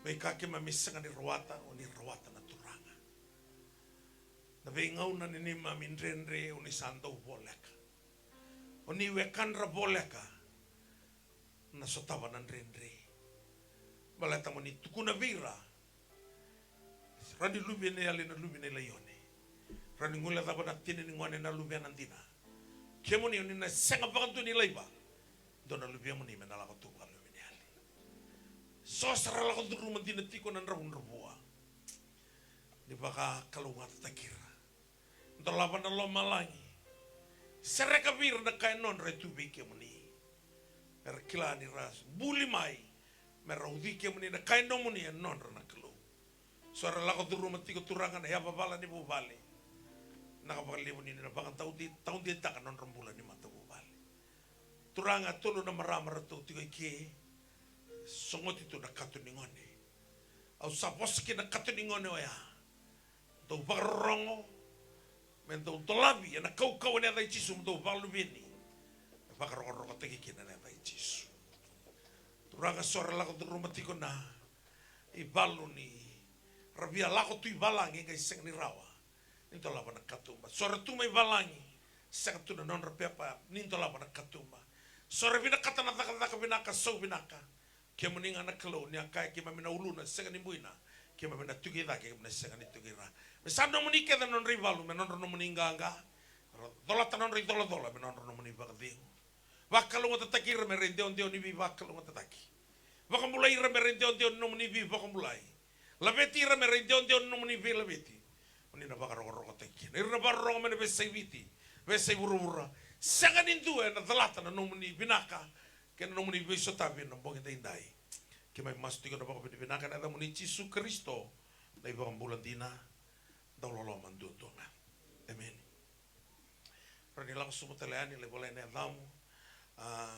Veika keimami sega ni rawata, o ni rawata na Turaga. Na veigauna ni neimami dredre, o ni sa dau voleka. O ni wekadra voleka na sotava na dredre. Baleta mo ni tukuna vei ira, rawa ni luve ni yali na luve ni laione. Rawa ni guilecava na tina ni gone na luvena dina. Kemuni o ni na sega vakadua ni laiva dua na luvemuni me na lako tu vakaluve ni yali. So sa ra lako curuma dina tiko na dravudravua. Ni vakalougatataki ira. Dolava na lomalagi. Sereka vei ira na ka e nodra e tu vei kemuni. Me ra kila ni ra buli mai. Me ra uci kemuni na ka e nomuni e nodra na Kalou. So era lako curuma tiko, Turaga, na yavavala ni vuvale. Vinaka vakalevu ni na vakataudeitaka na nodra bula ni matavuvale. Turaga, tolu na marama ratou tiko i ke. Sogoti tu na kato ni gone. Au sa vosa ki na kato ni gone oya. Dou vakarorogo, me dou dolavi ena kaukauwa ena yaca i Jisu, me dou vakaluveni, me vakarokorokotaki kina ena yaca i Jisu. Turaga, so era lako curuma tiko na ivalu ni ra via lako tu i valagi, qai sega ni rawa ni dolava na katuba. So era tu mai valagi, sega tu na nodra pepa ni dolava na katuba. So era vinakata na cakacaka vinaka, sau vinaka. Kemuni ga na Kalou, ni a kaya keimami na uluna, sega ni buina, keimami na tuki cake, keimami na sega ni tuki ra. Me sa nomuni kece na nodra ivalu, me nodra nomuni qaqa. Colata na nodra icolacola, me nodra nomuni vakacegu. Vakalougatataki ira me ra idewadewa ni veivakalougatataki. Vakabulai ira me ra idewadewa ni nomuni veivakabulai. Laveti ira me ra idewadewa ni nomuni veilaveti. Oni na vakarokorokotaki kina ira na vakarorogo mai na veiyasai Viti, veiyasai vuravura. Sega ni dua ena calata na nomuni vinaka kei na nomuni veisotavi ena bogi daidai. Keimami masu tiko na vakavinavinaka ena yacamuni Jisu Karisito, na iVakabula dina, dauloloma duadua ga. Emeni. Rawa ni lako sobu tale yani, lai volai na yacamu. A,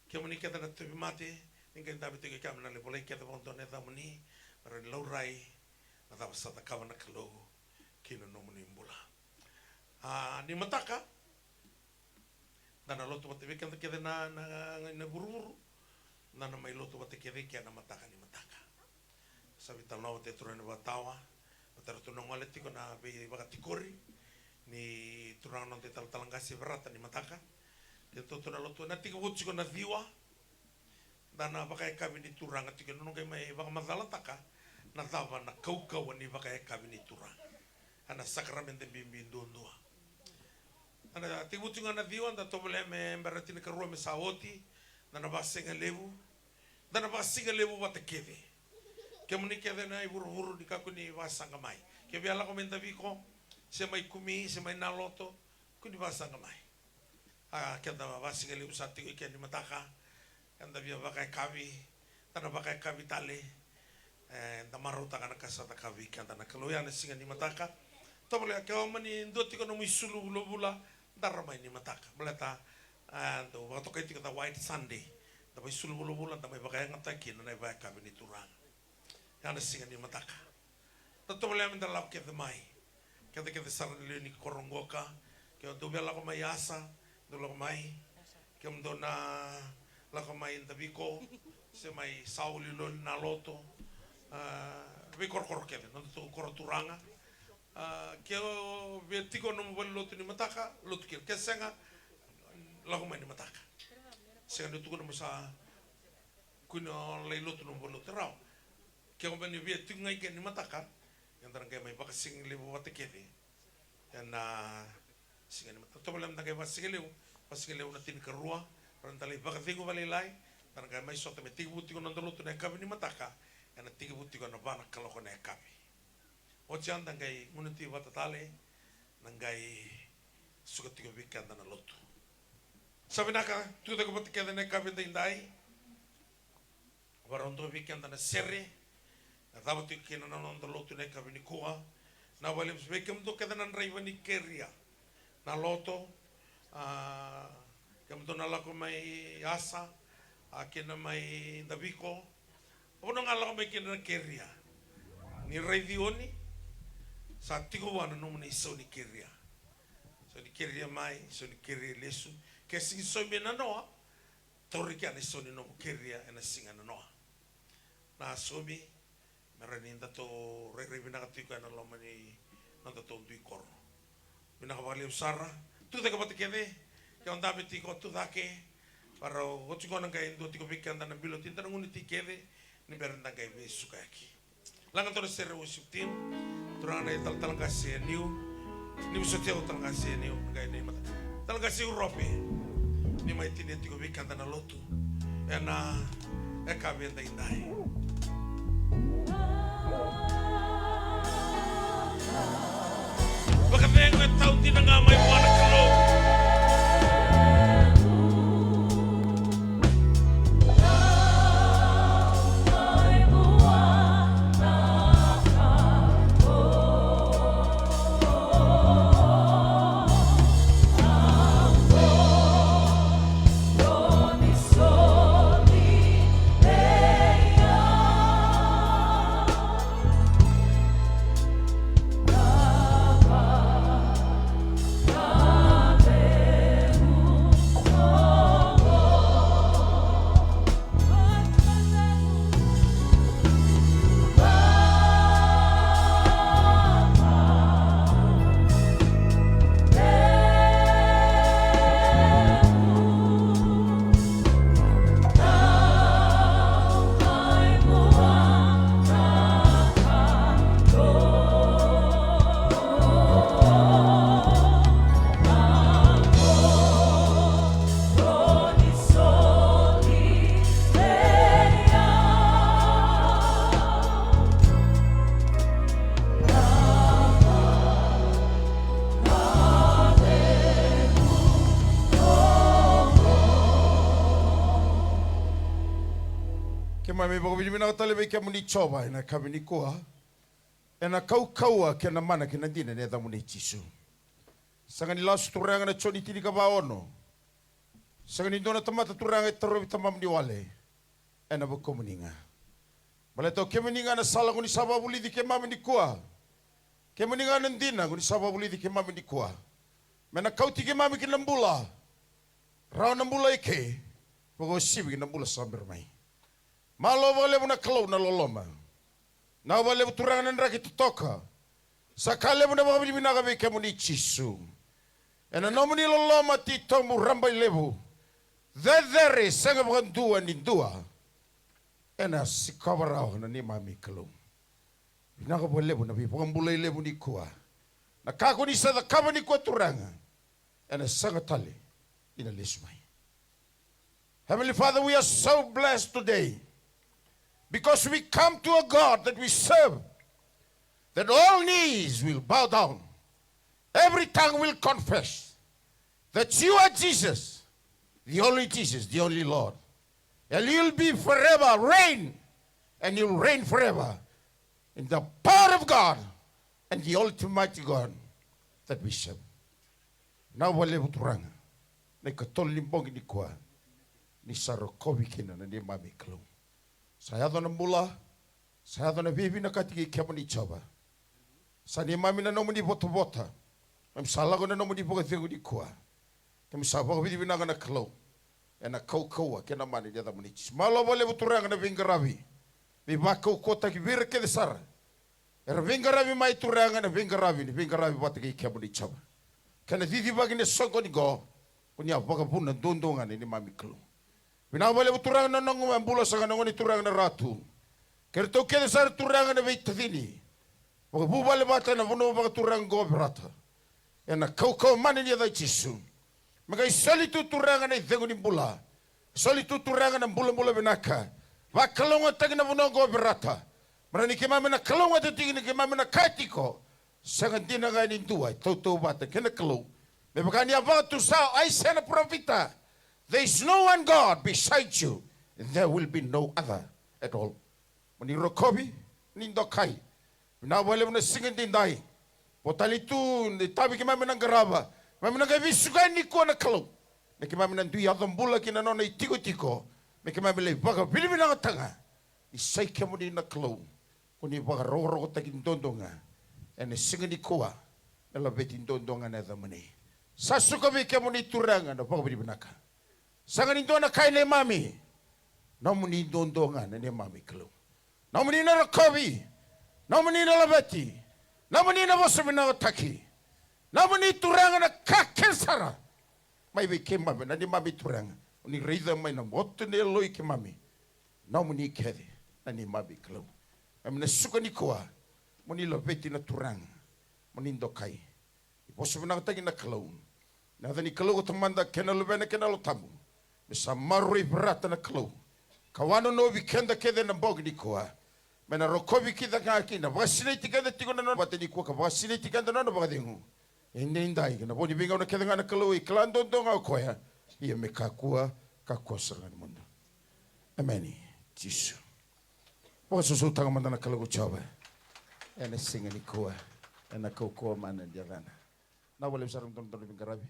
kemuni kece na tauvimate, ni qai dabe tiko i kea me na lai volai kece vakadua na yacamuni, me rawa ni laurai na cava sa cakava na Kalou kei na nomuni bula. A, ni mataka, da na lotu vata vei keda kece na, na, na vuruvuru. Da na mai lotu vata kece kei na mataka ni mataka. Sa veitalanoa vata e turaga ni vakatawa, vata ratou na gole tiko na veivakatikori ni turaga noda italatala qase Verata ni mataka. Kei ratou na lotu na tiki vuci tiko na ciwa. Da na vakayakavi ni turaga tiko na noqu mai vakamacalataka na cava na kaukauwa ni vakayakavi ni Turaga. Ena sakaramede bibi duadua. Ena tekivu tiko ga na ciwa, da tovolea me bera tinikarua me sa oti, da na vasigalevu, da na vasigalevu vata kece. Kemuni kece na ivuruvuru ni kakua ni vasaqa mai. Ke via lako mai Daviko, se mai Kumi, se mai Naloto, kua ni vasaqa mai. A, keda vasigalevu sa tiko i ke ni mataka, eda via vakayakavi, da na vakayakavi tale, e, da marautaka na ka sa cakava vei keda na Kalou ya na siga ni mataka. Tovolea ke o mani dua tiko nomu isulu vulavula, dara mai ni mataka. Baleta, e, dau vakatokai tiko the White Sunday. Da mai sulu vulavula, da mai vakayagataki kina na ivakayakavi ni Turaga. Ya na siga ni mataka. Da tovolea me da lako kece mai. Keda kece sara na lewe ni koro qoka. Ke o dou via lako mai Asa, dou lako mai. Ke o dou na lako mai Daviko, se mai Sauliloli, Naloto. A, veikorokoro kece, nodatou koro turaga. A, ke o via tiko nomu valenilotu ni mataka, lotu kina. Ke sega, lako mai ni mataka. Sega ni tukuna mo sa kua ni o lai lotu nomu valenilotu, rawa. Ke o mani via tiko ga i ke ni mataka, eda na qai mai vakasigalevu vata kece. Ena siga ni mataka, tovolea me da qai vasigalevu, vasigalevu na tinikarua, ra da lai vakacegu vakalailai, da na qai mai sota me tekivu tiko na noda lotu na yakavi ni mataka, ena tekivu tiko ena va na kaloko na yakavi. Oti ya da qai gunu tiko vata tale, na qai suka tiko vei keda na lotu. Sa vinaka, tucake vata kece na yakavi edaidai. Varau dua vei keda na sere, na cava tiko kina na noda lotu na yakavi nikua. Na vakalevu vei kemudou kece na draiva ni keria. Naloto, a, kemudou na lako mai Asa, a, kina mai Daviko. Vanua ga lako mai kina na keria. Ni raici oni, sa tiko vua na nomuni isau ni keria. Isau ni keria mai, isau ni keria lesu. Ke sigi saumi e nanoa, tauri kea na isau ni nomu keria ena siga e nanoa. Na saumi, me rawa ni datou rairai vinaka tiko ena loma ni nodatou dui koro. Vinaka vakalevu sara. Tucake vata kece. Ke o dabe tiko, tucake. Varau oti qo na qai dua tiko vei keda na bilo, ti da na gunu tiko kece ni bera da qai veisukayaki. Laga dua na sere worship team. Turaga na italatala qase e Niu. Ni vosoti au talatala qase e Niu, qai nei mata. Talatala qase Urope. Ni mai tinia tiko vei keda na lotu ena yakavi edaidai. Vakacegu e tau dina ga mai vua na Kalou. Keimami vakavinavinaka tale vei kemuni Jiova ena yakavi nikua. Ena kaukauwa kei na mana kei na dina ni yacamuni Jisu. Sega ni lasu Turaga na Joni tinikava ono. Sega ni dua na tamata Turaga e tarovi Tamamuni wale ena vukumuni ga. Baleta o kemuni ga na sala ko ni sa vakavulici keimami nikua. Kemuni ga na dina ko ni sa vakavulici keimami nikua. Me na kauti keimami ki na bula. Rawa na bula eke. Vakauasivi ki na bula sa bera mai. Malo vakalevu na Kalou na loloma. Na vakalevu Turaga na draki totoka. Sa ka levu na vakavinavinaka vei kemuni Jisu. Ena nomuni loloma titobu rabailevu. Cecere sega vakadua ni dua. Ena sikova rawa na neimami Kalou. Vinaka vakalevu na veivakabulai levu nikua. Na ka ko ni sa cakava nikua Turaga, ena sega tale ni na lesu mai. Heavenly Father, we are so blessed today because we come to a God that we serve, that all knees will bow down, every tongue will confess that you are Jesus, the only Jesus, the only Lord. And you'll be forever reign, and you'll reign forever in the power of God and the Almighty God that we serve. Vinaka vakalevu Turaga, na ikatolu ni bogi nikua ni sa rokovi kina na neimami Kalou. Sa yaco na bula, sa yaco na veivinakati kei kemuni Jiova. Sa neimami na nomuni votavota. Keimami sa lako na nomuni vakacegu nikua. Keimami sa vakavinavinaka na Kalou ena kaukauwa kei na mana ni yacamuni Jisu. Malo vakalevu Turaga na veiqaravi, veivakaukauwataki vei ira kece sara era veiqaravi mai Turaga, na veiqaravi ni veiqaravi vata kei kemuni Jiova. Kei na cicivaki ni soqoni qo, ko ni a vakavuna duadua ga na neimami Kalou. Vinaka vakalevu Turaga na noqu mai bula saka na gone Turaga na Ratu. Kei ratou kece sara Turaga na veitacini, vakavuvale vata ena vanua vakaturaga qo Verata. Ena kaukauwa mana ni yaca i Jisu. Me qai soli tu Turaga na icegu ni bula. Soli tu Turaga na bulabula vinaka. Vakalougatataki na vanua qo Verata. Mera ni keimami na kalougata tiko ni keimami na kaya tiko, sega dina ga ni dua e tautauvata kei na Kalou. Me vaka ni a vakatusa o Aisea na parofita, there is no one God beside you, and there will be no other at all. Mo ni rokovi, ni dokai. Vinaka vakalevu na siga edaidai. Vo tale tu na itavi keimami na qarava, keimami na qai veisukayaki nikua na Kalou. Me keimami na dui yaco bula ki na nona itikotiko. Me keimami lai vakavinavinakataka ni sa i kemuni na Kalou. Ko ni vakarokorokotaki duadua ga ena siga nikua, me laveti duadua ga na yacamuni. Sa suka vei kemuni Turaga na vakavinavinaka. Sega ni dua na ka e neimami. Nomuni duadua ga na neimami Kalou. Nomuni na rokovi. Nomuni na laveti. Nomuni na vosa vinakataki. Nomuni Turaga na ka kece sara. Mai vei keimami na neimami Turaga. O ni raica mai na moto ni yaloi keimami. Nomuni kece na neimami Kalou. Keimami na suka nikua. Mo ni laveti na Turaga. Mo ni dokai. Ni vosa vinakataki na Kalou. Na yaca ni Kalou ko Tamada kei na Luvena kei na Yalo Tabu. Me sa maroroi Verata na Kalou. Ka wanonovi keda kece na bogi nikua. Me na rokovi keda ga kina, vakasinaiti keda tiko na nona vata nikua ka vakasinaiti keda na nona vakacegu. Edaidai kei na vo ni veigauna kece ga na Kalou e kila duadua ga o koya. Ia me kakua, kakua sara ga ni mudu. Emeni. Jisu. Vakasausautaka mada na Kalou ko Jiova. Ena siga nikua. Ena kaukauwa mana ni yacana. Na vakalevu sara na dodonu veiqaravi.